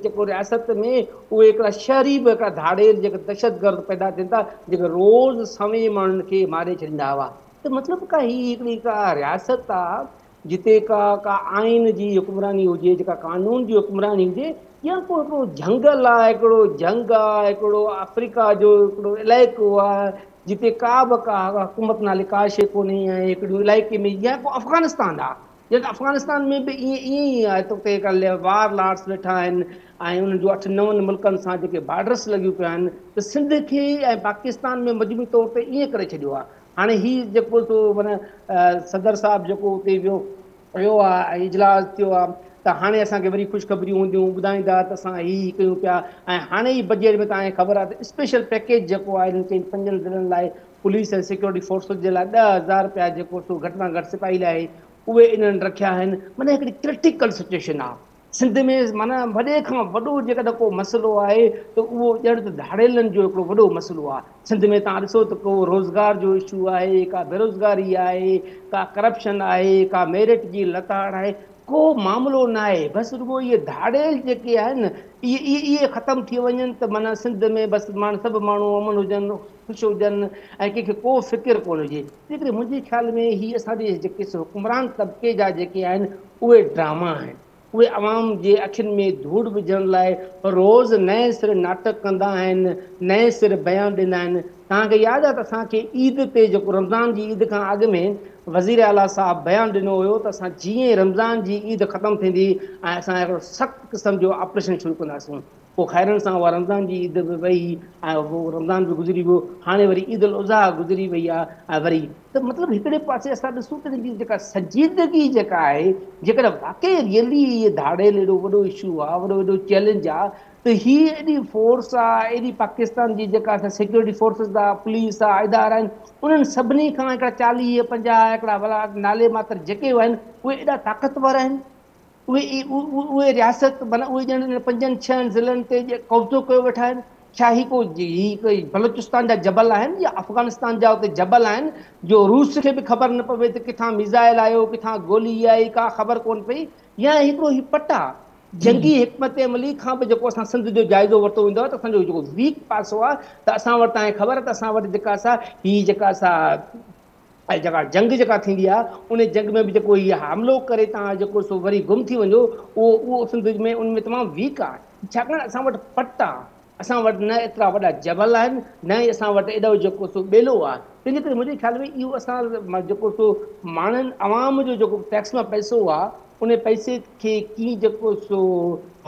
جيڪو رياست ۾ اهي هڪڙا شهري به هڪڙا ڌاڙيل جيڪي دهشتگرد پيدا ٿين ٿا جيڪي روز سوين ماڻهن کي ماري ڇڏيندا هئا ته مطلب ڪا هي هڪڙي ڪا رياست آ جتي ڪا ڪا آئين جي حڪمراني هجي جيڪا قانون جي حڪمراني هجي يا ڪو هڪڙو جهنگل آ هڪڙو جهنگ آ هڪڙو آفريڪا جو هڪڙو علائقو آ جتي ڪا به ڪا حڪومت نالي ڪا شيء ڪونهي ۽ هڪڙو علائقي ۾ يا ڪو افغانستان آ جيئن ته افغانستان ۾ به ائين ائين ئي آهي ته اتي هڪ وار لارڊس ويٺا آهن ۽ انهن جو اٺ نون ملڪن سان جيڪي بارڊرس لڳيون پيون آهن ته سنڌ کي ۽ پاڪستان ۾ مجموعي طور تي ائين ڪري ڇڏيو آهي هاڻي هي جيڪو سو معنيٰ صدر صاحب جيڪو اتي ويو ويو آهي ۽ اجلاس ٿيو آهي ته هاڻي اسان کي وري خوشخبريون هونديون ٻڌائيندا ته اسان هي هي ڪيون پيا ۽ هاڻي ئي بجيٽ ۾ توهان کي خبر آهي ته اسپيشل پيڪيج جيڪو آهي انهن چئن پنجن ضلعن لاء پوليس ۽ سيڪيورٽي فورسز جي لاء 10,000 رپيا جيڪو سو گهٽ مان گهٽ سپاهي لاء اهي انهن رکيا آهن معنيٰ هڪڙي ڪرٽيڪل سچويشن آهي سنڌ ۾ معنيٰ وڏي کان وڏو جيڪڏهن ڪو مسئلو آهي ته اهو ڄڻ ته ڌاڙيلن جو هڪڙو وڏو مسئلو آهي سنڌ ۾ توهان ڏسو ته ڪو روزگار جو اشو آهي ڪا بيروزگاري آهي ڪا ڪرپشن آهي ڪا ميرٽ جي لتاڙ آهي ڪو معاملو ناهي بس رڳو اهي ڌاڙيل جيڪي آهن اهي اهي ختم ٿي وڃن ته معنيٰ سنڌ ۾ بس ماڻهو سڀ ماڻهو امن هجن خوش هجن ۽ ڪنهن کي ڪو فڪر ڪونه هجي. تنهنڪري منهنجي خيال ۾ هي اسان جي جيڪي حڪمران طبقي جا جيڪي آهن اهي ڊراما آهن. اهي عوام جي اکين ۾ ڌوڙ وجهڻ لاء روز نئين سر ناٽڪ ڪندا آهن، نئين سر بيان ڏيندا آهن. توهان کي ياد آهي ته اسان کي عيد تي جيڪو رمضان جي عيد کان اڳ ۾ وزير اعليٰ صاحب بيان ڏنو هيو ته اسان جيئن ئي رمضان جي عيد ختم ٿيندي ۽ اسان هڪڙو سخت قسم جو آپريشن شروع ڪنداسون. پوء خيرن سان اها رمضان جي عيد به وئي ۽ اهو رمضان به گذري ويو، هاڻي وري عيد الاضحيٰ گذري وئي آهي ۽ وري ته مطلب هڪڙي پاسي اسان ڏسون ته هن جي جيڪا سنجيدگي جيڪا آهي جيڪڏهن واقعي ريئلي اهي ڌاڙيل ايڏو وڏو اشو آهي وڏو ايڏو چئلينج آهي ته هي ايڏي فورس آهي ايڏي پاڪستان جي جيڪا سيڪيورٽي فورسز آهي پوليس آهي ادارا آهن انهن سڀني کان هڪڙا 40 50 هڪڙا ڀلا نالي ماتر جيڪي به آهن اهي ايڏا طاقتور آهن اهي اهي رياست معنيٰ اهي ڄڻ انهن پنجن ڇهن ضلعن تي قبضو ڪيو ويٺا آهن. ڇا هي ڪو هي ڪوئي بلوچستان جا جبل آهن يا افغانستان جا اتي جبل آهن جو روس کي به خبر نه پوي ته ڪٿان ميزائل آيو ڪٿان گولي آئي ڪا خبر ڪونه پئي يا هڪڙو هي پٽ آ جنگي حڪمت عملي کان به جيڪو اسان سنڌ جو جائزو ورتو ويندو آهي ته اسان جو جيڪو ويڪ پاسو آهي ته اسان وٽ توهان کي خبر آهي ته اسان وٽ جيڪا سا هي جيڪا سا ۽ جيڪا جنگ جيڪا ٿيندي آهي ان جنگ ۾ به جيڪو هي حملو ڪري تان جيڪو سو وري گم ٿي وڃو اهو اهو سنڌ ۾ ان ۾ تمام ويڪ آهي ڇاڪاڻ اسان وٽ پٽ آهي اسان وٽ نه ايترا وڏا جبل آهن نه ئي اسان وٽ ايڏو جيڪو سو ٻيلو آهي تنهن جي ڪري منهنجي خيال ۾ اهو اسان جيڪو سو ماڻهن عوام جو جيڪو ٽيڪس مان پئسو آهي ان پئسي کي ڪيئن جيڪو سو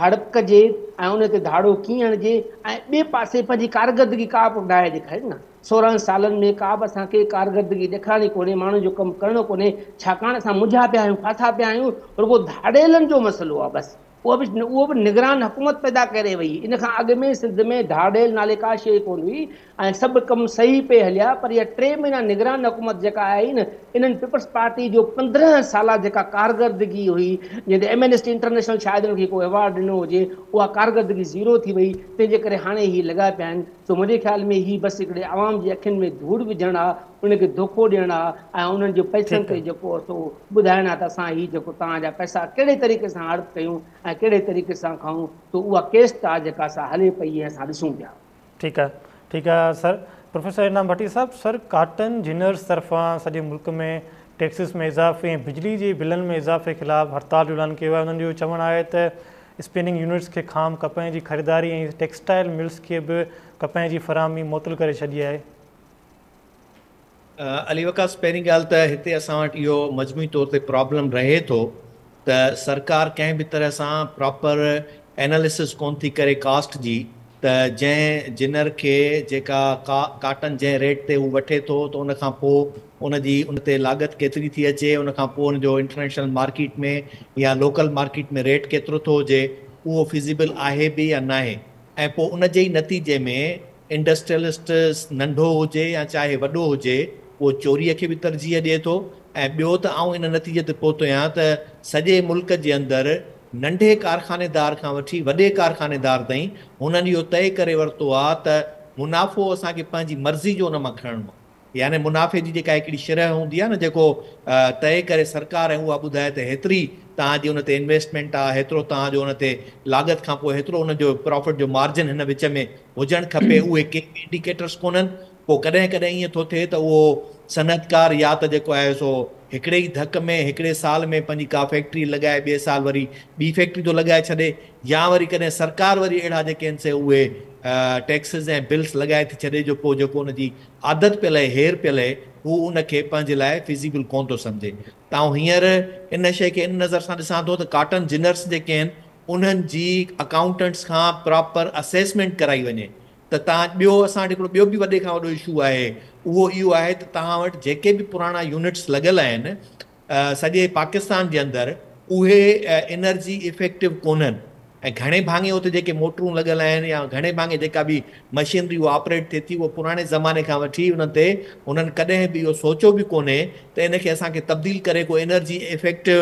هڙپ ڪجي ۽ ان تي ڌاڙو ڪيئن هڻجي ۽ ٻئي پاسي پنهنجي ڪارڪردگي ڪا به ناهي ڏيکاري نه 16 سالن ۾ ڪا به اسان کي ڪارڪردگي ڏيکارڻي ڪونهي، ماڻهن جو ڪم ڪرڻو ڪونهي، ڇاڪاڻ اسان منجها پيا آهيون، ڦاٿا پيا آهيون، رڳو ڌاڙيلن جو مسئلو آهي بس. اها به اهو به نگران حڪومت پيدا ڪري وئي. ان کان اڳ ۾ سنڌ ۾ ڌاڙيل نالي ڪا شيء ڪونه هئي ۽ سڀ ڪم صحيح پئي هليا پر اها ٽي مهينا نگران حڪومت جيڪا آئي نه انهن پيپلز پارٽي جو 15 سالا جيڪا ڪارڪردگي هئي جنهن تي ايمنسٽي انٽرنيشنل شايد انهن کي ڪو ايوارڊ ڏنو هجي اها ڪارڪردگي زيرو ٿي وئي تنهن جي ڪري هاڻي هي لڳا پيا آهن سو منهنجي خيال ۾ هي بس هڪڙي عوام جي اکين ۾ ڌوڙ وجهڻ آ انهن کي دوکو ڏيڻ آ ۽ انهن جي پئسن تي جيڪو سو ٻڌائڻ آ ته اسان هي جيڪو توهان جا پئسا ڪهڙي طريقي سان هڙپ ڪيون ۽ ڪهڙي طريقي سان کائون سو اها ڪيسٽ آ جيڪا سا هلي پئي ۽ اسان ڏسون پيا. ٺيڪ آ ٺيڪ آ سر پروفيسر انعام ڀٽي صاحب سر ڪاٽن جنرز طرفان سڄي ملڪ ۾ ٽيڪسز ۾ اضافي ۽ بجلي جي بلن ۾ اضافي خلاف هڙتال جو اعلان ڪيو آهي انهن جو چوڻ آهي ته اسپننگ يونٽس کي خام ڪپهه جي خريداري ۽ ٽيڪسٽائل ملز کي به ڪپهه جي فراهمي معطل ڪري ڇڏي آهي. علي وقاص پهرين ڳالهه ته هتي اسان وٽ اهو مجموعي طور تي پرابلم رهي ٿو ته سرڪار ڪنهن به طرح سان پراپر اينالسس ڪونه ٿي ڪري ڪاسٽ جي ته جنهن جنر کي جيڪا ڪاٽن جنهن ريٽ تي هو وٺي ٿو ته ان کان پوء ان جي ان تي لاڳت ڪيتري ٿي اچي ان کان پوء ان جو انٽرنيشنل مارڪيٽ ۾ يا لوڪل مارڪيٽ ۾ ريٽ ڪيترو ٿو هجي اهو فزيبل آهي به يا ناهي ۽ پوء ان جي ئي نتيجي ۾ انڊسٽريلسٽ ننڍو هجي يا چاهي وڏو هجي اهو چوريء کي به ترجيح ڏئي ٿو ۽ ٻيو ته آئون ان نتيجي تي پهتو آهيان ته سڄي ملڪ جي اندر ننڍي ڪارخانيدار کان وٺي وڏي ڪارخانيدار تائين هنن اهو طئي ڪري ورتو آهي ته منافعو اسان کي پنهنجي مرضي جو ان مان کڻڻو آهي. يعني منافعي جي جيڪا هڪڙي شرح هوندي آهي نه جيڪو طئي ڪري سرڪار ۽ اها ٻڌائي ته هيتري توهان جي ان تي انويسٽمينٽ آهي هيترو توهان جو ان تي لاڳت کان پوء هيترو ان جو پرافٽ جو مارجن هن وچ ۾ هجڻ کپي اهي ڪي به انڊيڪيٽرس ڪونهن پوء ڪڏهن ڪڏهن ائين ٿو ٿئي ته اهو صنعتڪار يا ته جيڪو آهي سو هڪڙي ئي ڌڪ ۾ هڪڙي سال ۾ پنهنجي ڪا فيڪٽري لڳائي ٻئي سال وري ٻي فيڪٽري ٿو لڳائي ڇڏي يا وري ڪڏهن سرڪار وري اهڙا جيڪي آهن سي اهي ٽيڪسز ۽ بلز لڳائي ٿي ڇڏي جو پوء جيڪو ان جي عادت پيل آهي هير پيل آهي هو ان کي پنهنجي لاء فيزيبل ڪونه ٿو سمجهي ته آئون هينئر ان شيء کي ان نظر سان ڏسان ٿو ته ڪاٽن جنرس جيڪي آهن انهن جي اڪائونٽنٽس کان پراپر اسيسمينٽ ڪرائي وڃي ته توهان ٻيو اسان وٽ هڪڙو ٻيو به وڏي کان وڏو اشو آهي اهو اهو آهي ته توهان وٽ جيڪي به پراڻا يونٽس لڳل آهن سڄي پاڪستان جي اندر اهي انرجي افيڪٽو ڪونهن ۽ گهڻي ڀاڱي اتي جيڪي موٽرون لڳل آهن يا گهڻي ڀاڱي جيڪا به مشينري اها آپريٽ ٿئي ٿي اها پراڻي زماني کان وٺي انهن تي انهن ڪڏهن به اهو سوچيو به ڪونهي ته ان کي اسان کي تبديل ڪري ڪو انرجي افيڪٽو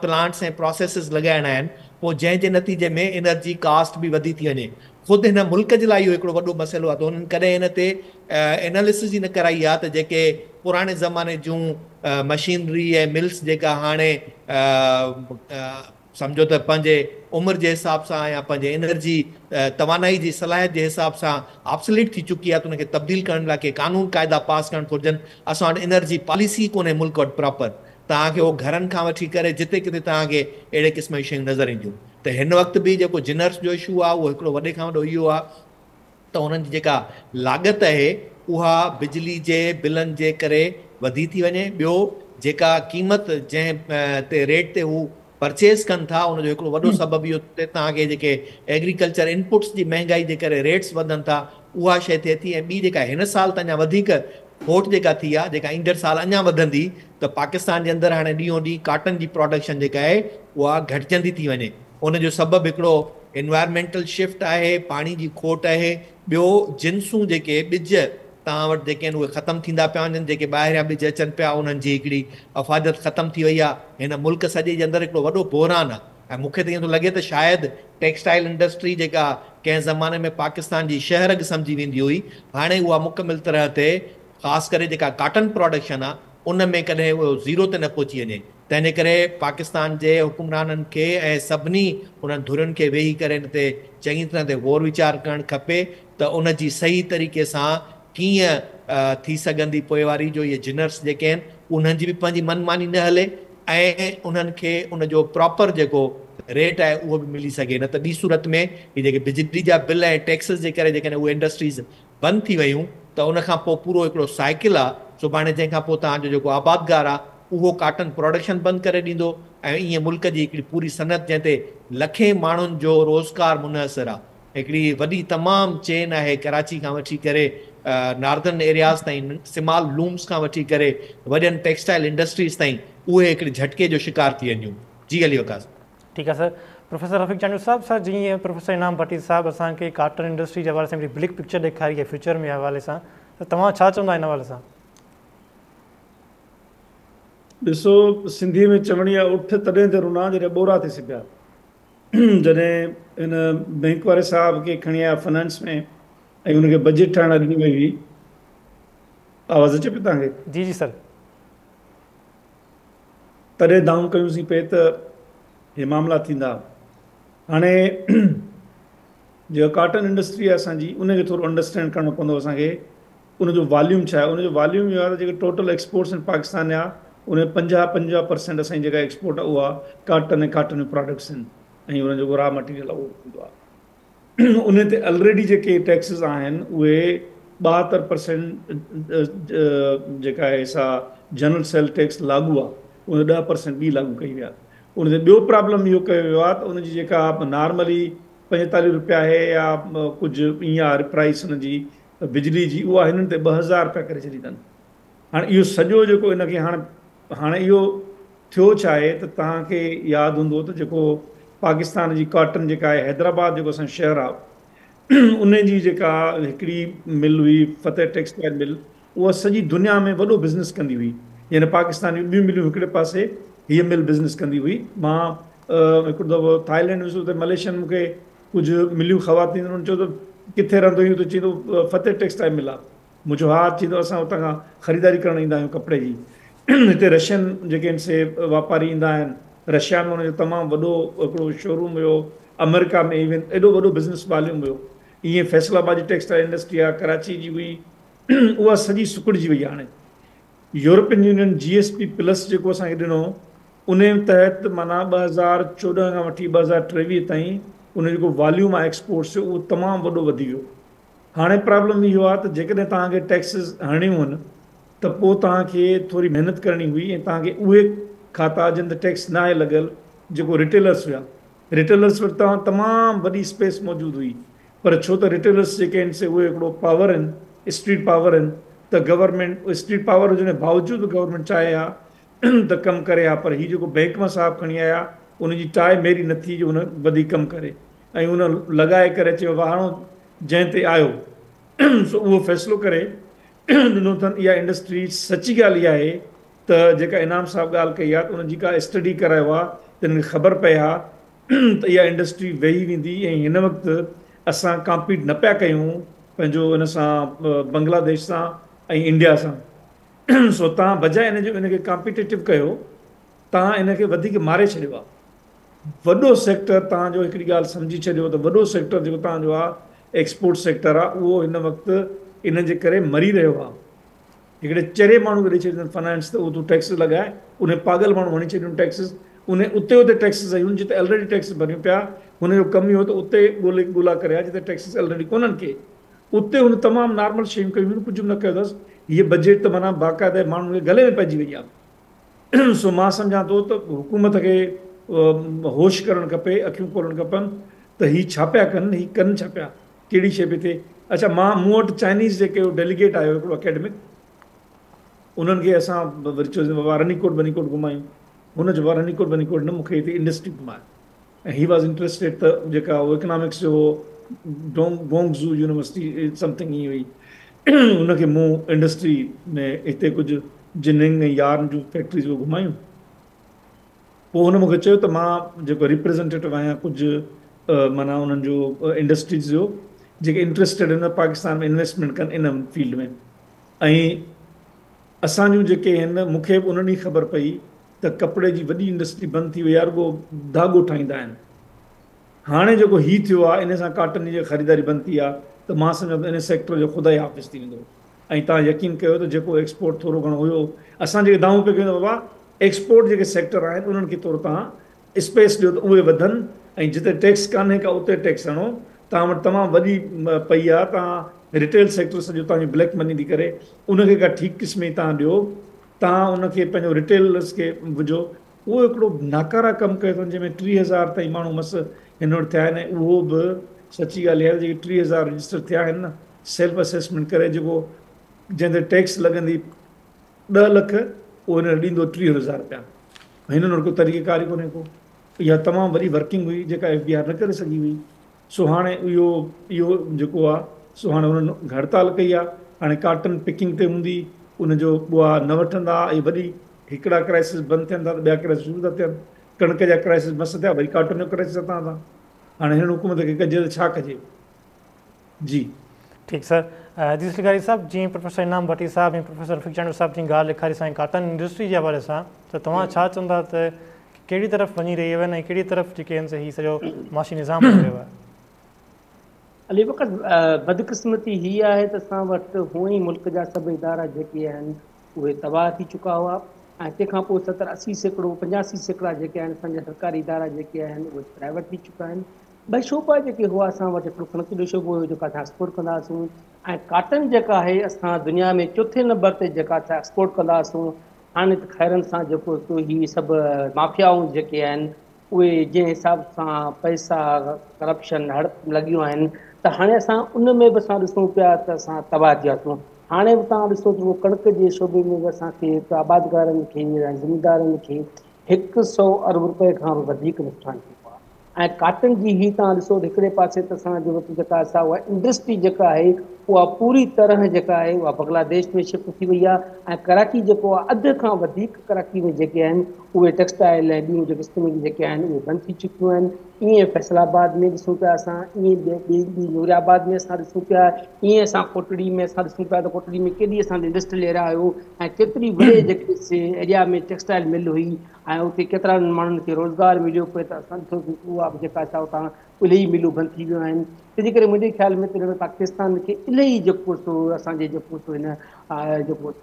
پلانٽس ۽ پراسيسز لڳائڻا آهن پوء جنهن جي نتيجي ۾ انرجي ڪاسٽ به وڌي ٿي وڃي خود هن ملڪ جي لاء اهو هڪڙو وڏو مسئلو آهي ته هنن ڪڏهن ان تي اينالسز ئي نه ڪرائي آهي ته جيڪي پراڻي زماني جون مشينري ۽ ملس جيڪا هاڻي سمجهو ته پنهنجي عمر جي حساب سان يا پنهنجي انرجي توانائي جي صلاحيت جي حساب سان آبسليٽ ٿي چڪي آهي ته ان کي تبديل ڪرڻ لاء ڪي قانون قاعدا پاس ڪرڻ گهرجن. اسان وٽ انرجي پاليسي ئي ڪونهي ملڪ وٽ پراپر. توهان کي اهو گهرن کان وٺي ڪري جتي ڪٿي توهان کي اهڙي قسم جون شيون نظر اينديون ته هن وقت به جيڪو جنرس جو اشو آهي اهو هڪڙو وڏي کان وڏو اهو آهي ته انهن جي جيڪا لاڳت آهي اها بجلي جي بلن جي ڪري وڌي ٿي وڃي ٻيو جيڪا قيمت جنهن تي ريٽ تي هو پرچيز ڪن ٿا ان جو هڪڙو وڏو سبب اهو ٿو ٿئي توهان کي جيڪي ايگريڪلچر انپٽس جي مهنگائي جي ڪري ريٽس وڌن ٿا اها شيء ٿئي ٿي ۽ ٻي جيڪا هن سال ته اڃا وڌيڪ کوٽ جيڪا ٿي آهي جيڪا ايندڙ سال اڃا وڌندي ته پاڪستان جي اندر هاڻي ڏينهون ڏينهن ڪاٽن جي پراڊڪشن جيڪا آهي اها گهٽجندي ٿي وڃي ان جو سبب هڪڙو انوائرمينٽل شفٽ آهي پاڻي جي کوٽ آهي ٻيو جنسون جيڪي ٻج توهان وٽ جيڪي آهن اهي ختم ٿيندا پيا وڃن جيڪي ٻاهريان ٻج اچن پيا انهن جي هڪڙي افاديت ختم ٿي وئي آهي هن ملڪ سڄي جي اندر هڪڙو وڏو بحران آهي ۽ مون کي ته ائين ٿو لڳي ته شايد ٽيڪسٽائل انڊسٽري جيڪا ڪنهن زماني ۾ پاڪستان جي شهه رڳ سمجهي ويندي هئي هاڻي اها مڪمل طرح تي خاص ڪري جيڪا ڪاٽن پراڊڪشن آهي ان ۾ ڪڏهن اهو زيرو تي نه پهچي وڃي تنهن جي ڪري پاڪستان جي حڪمرانن کي ۽ سڀني انهن ڌرين کي ويهي ڪري ان تي چڱي طرح تي غور ويچار ڪرڻ کپي ته ان جي صحيح طريقي سان ڪيئن ٿي سگهندي پوئواري جو اهي جنرس جيڪي آهن انهن جي به پنهنجي من ماني نه هلي ۽ انهن کي ان جو پراپر جيڪو ريٽ آهي اهو به ملي سگهي نه ته ٻي صورت ۾ هي جيڪي بجلي جا بل ۽ ٽيڪسز جي ڪري جيڪڏهن اهي انڊسٽريز بند ٿي ويون ته ان کان پوء پورو هڪڙو سائيڪل آهي سڀاڻي جنهن کان پوء توهان جو جيڪو آبادگار آهي اهو ڪاٽن پراڊڪشن بند ڪري ڏيندو ۽ ائين ملڪ جي هڪڙي پوري صنعت جنهن تي لکين ماڻهن جو روزگار منحصر آهي هڪڙي وڏي تمام چين آهي ڪراچي کان وٺي ڪري ناردرن ايرياز تائين سمال لومز کان وٺي ڪري وڏين ٽيڪسٽائل انڊسٽريز تائين اهي هڪڙي جهٽڪي جو شڪار ٿي وينديون جي علي وقاص. ٺيڪ آهي سر. پروفيسر رفيق چانڊيو صاحب سر جيئن پروفيسر انعام ڀٽي صاحب اسان کي ڪاٽن انڊسٽري جي حوالي سان هڪڙي بليڪ پڪچر ڏيکاري آهي فيوچر ۾ حوالي سان ته توهان ڇا چوندا ان حوالي سان؟ ڏسو سنڌيء ۾ چوڻي آهي اٺ تڏهن ته رنا جڏهن ٻورا ٿي سبيا. جڏهن هن بئنڪ واري صاحب کي کڻي آيا فنانس ۾ ۽ ان کي بجيٽ ٺاهڻ لاء ڏني وئي هئي. آواز اچي پيو توهان کي؟ جي جي سر. تڏهن دانهون ڪيون سين پئي ته هي معاملا ٿيندا. هاڻي جيڪا ڪاٽن انڊسٽري آهي اسان جي ان کي ٿورو انڊرسٽينڊ ڪرڻو پوندو اسان کي ان جو واليوم ڇا آهي ان جو واليوم اهو آهي ته جيڪي ٽوٽل ايڪسپورٽس آهن پاڪستان جا ان ۾ 50 50% اسان جي جيڪا ايڪسپورٽ آهي اها ڪاٽن ۽ ڪاٽن جون پراڊڪٽس آهن ۽ ان جو را مٽيريل اهو هوندو آهي. ان تي الريڊي جيڪي ٽيڪسز آهن اهي 72% جيڪا آهي سا جنرل سيل ٽيڪس لاڳو آهي ان تي 10% ٻي لاڳو ڪئي وئي آهي ان تي ٻيو پرابلم اهو ڪيو ويو آهي ته ان جي جيڪا نارملي 45 روپيا آهي يا ڪجهه ائين آهي پرائس ان جي بجلي جي اها هنن تي 2000 روپيا ڪري ڇڏي اٿن هاڻي اهو سڄو جيڪو ان کي هاڻي هاڻي اهو ٿيو ڇا آهي ته توهان کي ياد هوندو ته جيڪو پاڪستان جي ڪاٽن جيڪا آهي حيدرآباد جيڪو اسان جو شهر آهي ان جي جيڪا هڪڙي مل هئي فتح ٽيڪسٽائل مل اها سڄي دنيا ۾ وڏو بزنس ڪندي هئي يعني پاڪستان جون ٻيون ملون هڪڙي پاسي هيء مل بزنس ڪندي هئي مان هڪڙو دفعو ٿائلينڊ ويس اتي ملائيشين مون کي ڪجهه مليون خواتين انهن چيو ته ڪٿي رهندو آهين ته چئي ٿو فتح ٽيڪسٽائل مل آهي مون چيو ها، چئي ٿو اسان اتان کان خريداري ڪرڻ ايندا آهيون ڪپڙي جي. هتي رشين جيڪي آهن سي واپاري ايندا آهن. رشيا ۾ ان جو تمام وڏو هڪڙو شوروم هيو. آمريڪا ۾ ايون ايڏو وڏو بزنس واليوم هيو. ايئن فيصل آباد جي ٽيڪسٽائل انڊسٽري آهي، ڪراچي جي هئي. اها سڄي سڪڙجي وئي آهي هاڻي. European union G S P plus جيڪو اسان کي ڏنو انهي تحت معنيٰ 2014 کان وٺي 2023 تائين ان جو جيڪو واليوم آهي ايڪسپورٽس جو اهو تمام وڏو وڌي ويو. هاڻي پرابلم اهو آهي ته جيڪڏهن توهان کي ٽيڪسز هڻڻيون هن ته پوء توهان کي ٿوري محنت ڪرڻي هئي ۽ توهان کي اهي کاتا جن تي ٽيڪس ناهي لڳل جيڪو ريٽيلرس هيا ريٽيلرس وٽ توهان تمام وڏي اسپيس موجود هئي پر ڇو ته ريٽيلرس جيڪي آهن سي اهي هڪڙو پاور آهن اسٽريٽ پاور آهن ته گورنمينٽ اسٽريٽ پاور هجڻ جي باوجود به گورنمينٽ چاهي ها ته ڪم ڪري ها پر هي جيڪو بئنڪ مان صاحب کڻي آيا ان جي ٽاء ميري نه ٿي جو هن وڌيڪ ڪم ڪري ۽ ان لڳائي ڪري چيو بابا هاڻو جنهن تي آيو سو اهو فيصلو ڪري ڏنو اٿن اها انڊسٽري سچي ڳالهه اها آهي ته جيڪا انعام صاحب ڳالهه ڪئي آهي ته انهن جي ڪا اسٽڊي ڪرايو ها ته انهن کي خبر پئي ها ته اها انڊسٽري ويهي ويندي ۽ هن وقت اسان ڪامپيٽ نه پيا ڪيون پنهنجو ان سان بنگلاديش سان ۽ انڊيا سان سو توهان بجاء ان جو ان کي ڪامپيٽيٽو ڪيو توهان ان کي وڌيڪ ماري ڇڏيو آهي وڏو سيڪٽر توهان جو هڪڙي ڳالهه سمجهي ڇڏيو ته وڏو سيڪٽر جيڪو توهان جو آهي ايڪسپورٽ سيڪٽر آهي اهو هن وقت ان جي ڪري مري رهيو آهي هڪڙي چري ماڻهو کي ڏئي ڇڏيندن فنانس ته اهو تون ٽيڪسز لڳاء ان پاڳل ماڻهو هڻي ڇڏيون ٽيڪسز ان اتي اتي ٽيڪسز هنيون جتي الريڊي ٽيڪس ڀريون پيا هن جو ڪم اهو ته اتي ڳولي ڳولا ڪري ها جتي ٽيڪسز الريڊي ڪونهن ڪي اتي هن تمام نارمل شيون ڪيون ڪجهه به نه ڪيو اٿس هيء بجيٽ ته معنيٰ باقاعده ماڻهن کي گلي ۾ پئجي وئي آهي سو مان سمجهان ٿو ته حڪومت کي هوش ڪرڻ کپي، اکيون کولڻ کپن ته هي ڇا پيا ڪن، هي ڪن ڇا پيا، ڪهڙي شيء پئي ٿئي. اڇا مان مون وٽ چائنيز جيڪي ڊيليگيٽ آيو هڪڙو اڪيڊمڪ انهن کي اسان وري چيوسين بابا رني ڪوٽ بني ڪوٽ گهمايون هن چيو بابا رني ڪوٽ بني ڪوٽ نه مون کي هتي انڊسٽري گهمايو ۽ he was interested ته جيڪا هو اڪنامڪس جو هو ڊونگ گونگ زو يونيورسٽي سمٿنگ ائين هئي ان کي مون انڊسٽري ۾ هتي ڪجهه جننگ ۽ يارن جون فيڪٽريز به گهمايون پوء هن مونکي چيو ته مان جيڪو ريپريزنٽيٽو آهيان ڪجهه معنيٰ انهن جو انڊسٽريز جو جيڪي انٽرسٽيڊ آهن پاڪستان ۾ انويسٽمينٽ ڪن ان فيلڊ ۾ ۽ اسان جون جيڪي آهن مونکي به انهن ئي خبر پئي ته ڪپڙي جي وڏي انڊسٽري بند ٿي وئي آهي رڳو ڌاڳو ٺاهيندا آهن هاڻي جيڪو هي ٿيو آهي ان سان ڪاٽن جي خريداري بند ٿي آهي ته مان سمجهان ٿو ان سيڪٽر جو خدا ئي حافظ ٿي ويندو ۽ توهان يقين ڪيو ته جيڪو ايڪسپورٽ ٿورو گهڻو هيو اسان جيڪي دانهون پيا ڪيون ته بابا ايڪسپورٽ جيڪي سيڪٽر آهن انهن کي ٿورو توهان اسپيس ڏيو ته اهي وڌن ۽ جتي ٽيڪس ڪانهي ڪا اتي ٽيڪس هڻو توهان وٽ تمام وڏي پئي آهي توهان ريٽيل سيڪٽر سڄو توهان جي بليڪ مني ٿي ڪري ان کي ڪا ٺيڪ قسم جي توهان ڏيو توهان ان کي پنهنجو ريٽيلرس کي وجهو. اهو هڪڙو ناڪاره ڪم ڪيو اٿن جنهن ۾ 3000 تائين ماڻهو مس هن وٽ ٿيا آهن ۽ اهو به سچي ڳالهه اها آهي ته جيڪي 3000 رجسٽر ٿيا آهن نه سيلف اسيسمينٽ ڪري جيڪو جنهن تي ٽيڪس لڳندي 10 لک اهو هن وٽ ڏيندو 30,000 رپيا هنن وٽ ڪو طريقه ڪار ئي ڪونهي ڪو. اها تمام وڏي ورڪنگ هئي جيڪا ايف بي آر نه ڪري سگهي هئي سو هاڻي اهو اهو جيڪو آ سو هاڻي انهن هڙتال ڪئي آ هاڻي ڪاٽن پڪنگ تي هوندي ان جو اها نه وٺندا ۽ وڏي هڪڙا ڪرائسس بند ٿين ٿا ته ٻيا ڪرائسس شروع ٿا ٿين ڪڻڪ جا ڪرائسس مس ٿيا وري ڪاٽن جو ڪرائسس هتان هتان هاڻي هنن حڪومت کي ڪجي ته ڇا ڪجي جي. ٺيڪ سر عزيز لغاري صاحب جيئن پروفيسر انعام ڀٽي صاحب ۽ پروفيسر رفيق چانڊيو صاحب جي ڳالهه ڏيکاري سائين ڪاٽن انڊسٽري جي حوالي سان ته توهان ڇا چوندا ته ڪهڙي طرف وڃي رهي آهن ۽ ڪهڙي طرف جيڪي آهن سي هي سڄو معاشي نظام وڃي رهيو آهي. علي وقاص بدقسمتي هي آهي ته اسان وٽ هونئن ئي ملڪ جا سڀ ادارا جيڪي آهن اهي تباهه ٿي چڪا هئا ۽ تنهن کان پوء ستر 80%، 85% جيڪي آهن اسان جا سرڪاري ادارا جيڪي آهن اهي پرائيويٽ ٿي چڪا آهن. ٻه شعبا جيڪي هئا اسان وٽ هڪڙو ڪڻڪ جو شعبو هيو جيڪو اسان ايڪسپورٽ ڪندا هئاسون ۽ ڪاٽن جيڪا آهي اسان دنيا ۾ چوٿين نمبر تي جيڪا اسان ايڪسپورٽ ڪندا هئاسون هاڻي ته خيرن سان جيڪو سو هي سڀ مافيائون جيڪي آهن اهي جنهن حساب سان پئسا ڪرپشن هڙپ لڳيون آهن ته هاڻي اسان ان ۾ به اسان ڏسون پيا ته اسان تباهه ٿي وياسون هاڻي به توهان ڏسو ته ڪڻڪ جي شعبي ۾ به اسان کي آبادگارن کي زميندارن کي 100 ارب روپئي کان به وڌيڪ نقصان ٿيو آهي ۽ ڪاٽن جي هي توهان ڏسو ته هڪڙي پاسي ته اسان جي وٽ جيڪا سا اها انڊسٽري جيڪا آهي اها پوري طرح جيڪا آهي اها بنگلاديش ۾ شفٽ ٿي وئي آهي ۽ ڪراچي جيڪو آهي اڌ کان وڌيڪ ڪراچي ۾ جيڪي آهن اهي ٽيڪسٽائل ۽ ٻيون جيڪي اسپننگ جيڪي آهن اهي بند ٿي چڪيون آهن ائين فيصل آباد ۾ ڏسون پيا اسان ائين ٻي ٻي نوري آباد ۾ اسان ڏسون پيا ائين اسان ڪوٽڙي ۾ اسان ڏسون پيا ته ڪوٽڙي ۾ ڪيڏي اسان جي انڊسٽريل ايريا هيو ۽ ڪيتري وڏي جيڪي ايريا ۾ ٽيڪسٽائل مل هئي ۽ اتي ڪيترن ماڻهن کي روزگار مليو پئي ته اسان ڏٺوسين ته اها به جيڪا سا اتان الاهي ملون بند ٿي ويون آهن تنهنجي ڪري منهنجي خيال ۾ ته پاڪستان کي الاهي جيڪو سو اسان جي جيڪو سو هن جيڪو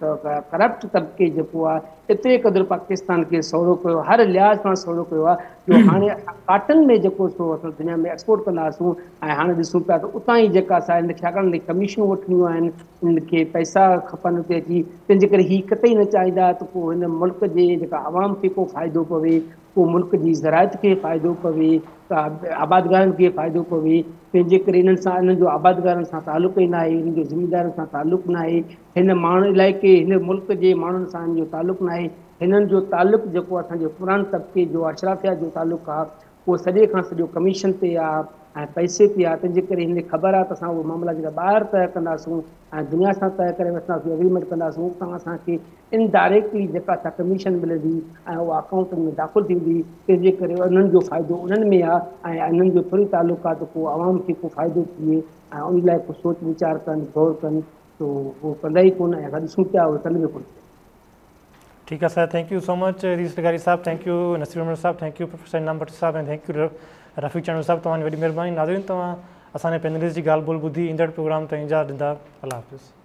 ڪرپٽ طبقي جيڪو آهي ايتري قدر پاڪستان کي سوڙهو ڪيو هر لحاظ کان سوڙهو ڪيو آهي جو هاڻي اسان ڪاٽن ۾ جيڪو سو اسان دنيا ۾ ايڪسپورٽ ڪندا هئاسون ۽ هاڻي ڏسون پيا ته اتان ئي جيڪا سا هن ڇاڪاڻ ڪميشنون وٺڻيون آهن انهن کي پئسا کپن اتي اچي تنهن جي ڪري هي قطعي نه چاهيندا ته ڪو هن ملڪ جي جيڪا عوام کي ڪو فائدو پوي ڪو ملڪ جي زراعت کي فائدو پوي ڪا آبادگارن کي فائدو پوي تنهن جي ڪري انهن سان انهن جو آبادگارن سان تعلق ئي ناهي انهن جو زميندارن سان تعلق ناهي هن ماڻهن علائقي هن ملڪ جي ماڻهن سان انهن جو تعلق ناهي هنن جو تعلق جيڪو اسان جي حڪمران طبقي جو اشرافيا جو تعلق آهي اهو سڄي کان سڄو ڪميشن تي آ ۽ پئسي تي آ تنهن جي ڪري هن کي خبر آ ته اسان اهي معاملا جيڪا ٻاهر طئه ڪنداسون ۽ دنيا سان طئه ڪري وٺنداسون ايگريمينٽ ڪنداسون اتان اسان کي انڊائريڪٽلي جيڪا سا ڪميشن ملندي ۽ اها اڪائونٽن ۾ داخل ٿيندي تنهن جي ڪري انهن جو فائدو انهن ۾ آ ۽ انهن جو ٿوري تعلق آ ته ڪو عوام کي ڪو فائدو ٿئي ۽ ان لاء ڪو سوچ ويچار ڪن غور ڪن ته اهو ڪندا ئي ڪونه ۽ اسان ڏسون پيا اهي ڪن به ڪونه پيا. ٺيڪ آ sir thank you so much Aziz لغاري صاحب thank you Naseer عمر صاحب thank you professor انعام ڀٽي صاحب ۽ thank you Rafiq Chandio صاحب توهان جي وڏي مهرباني ناظرين توهان اسان جي پينلسٽ جي ڳالهه ٻولهه ٻڌي ايندڙ پروگرام تائين اجازت ڏيندا الله حافظ.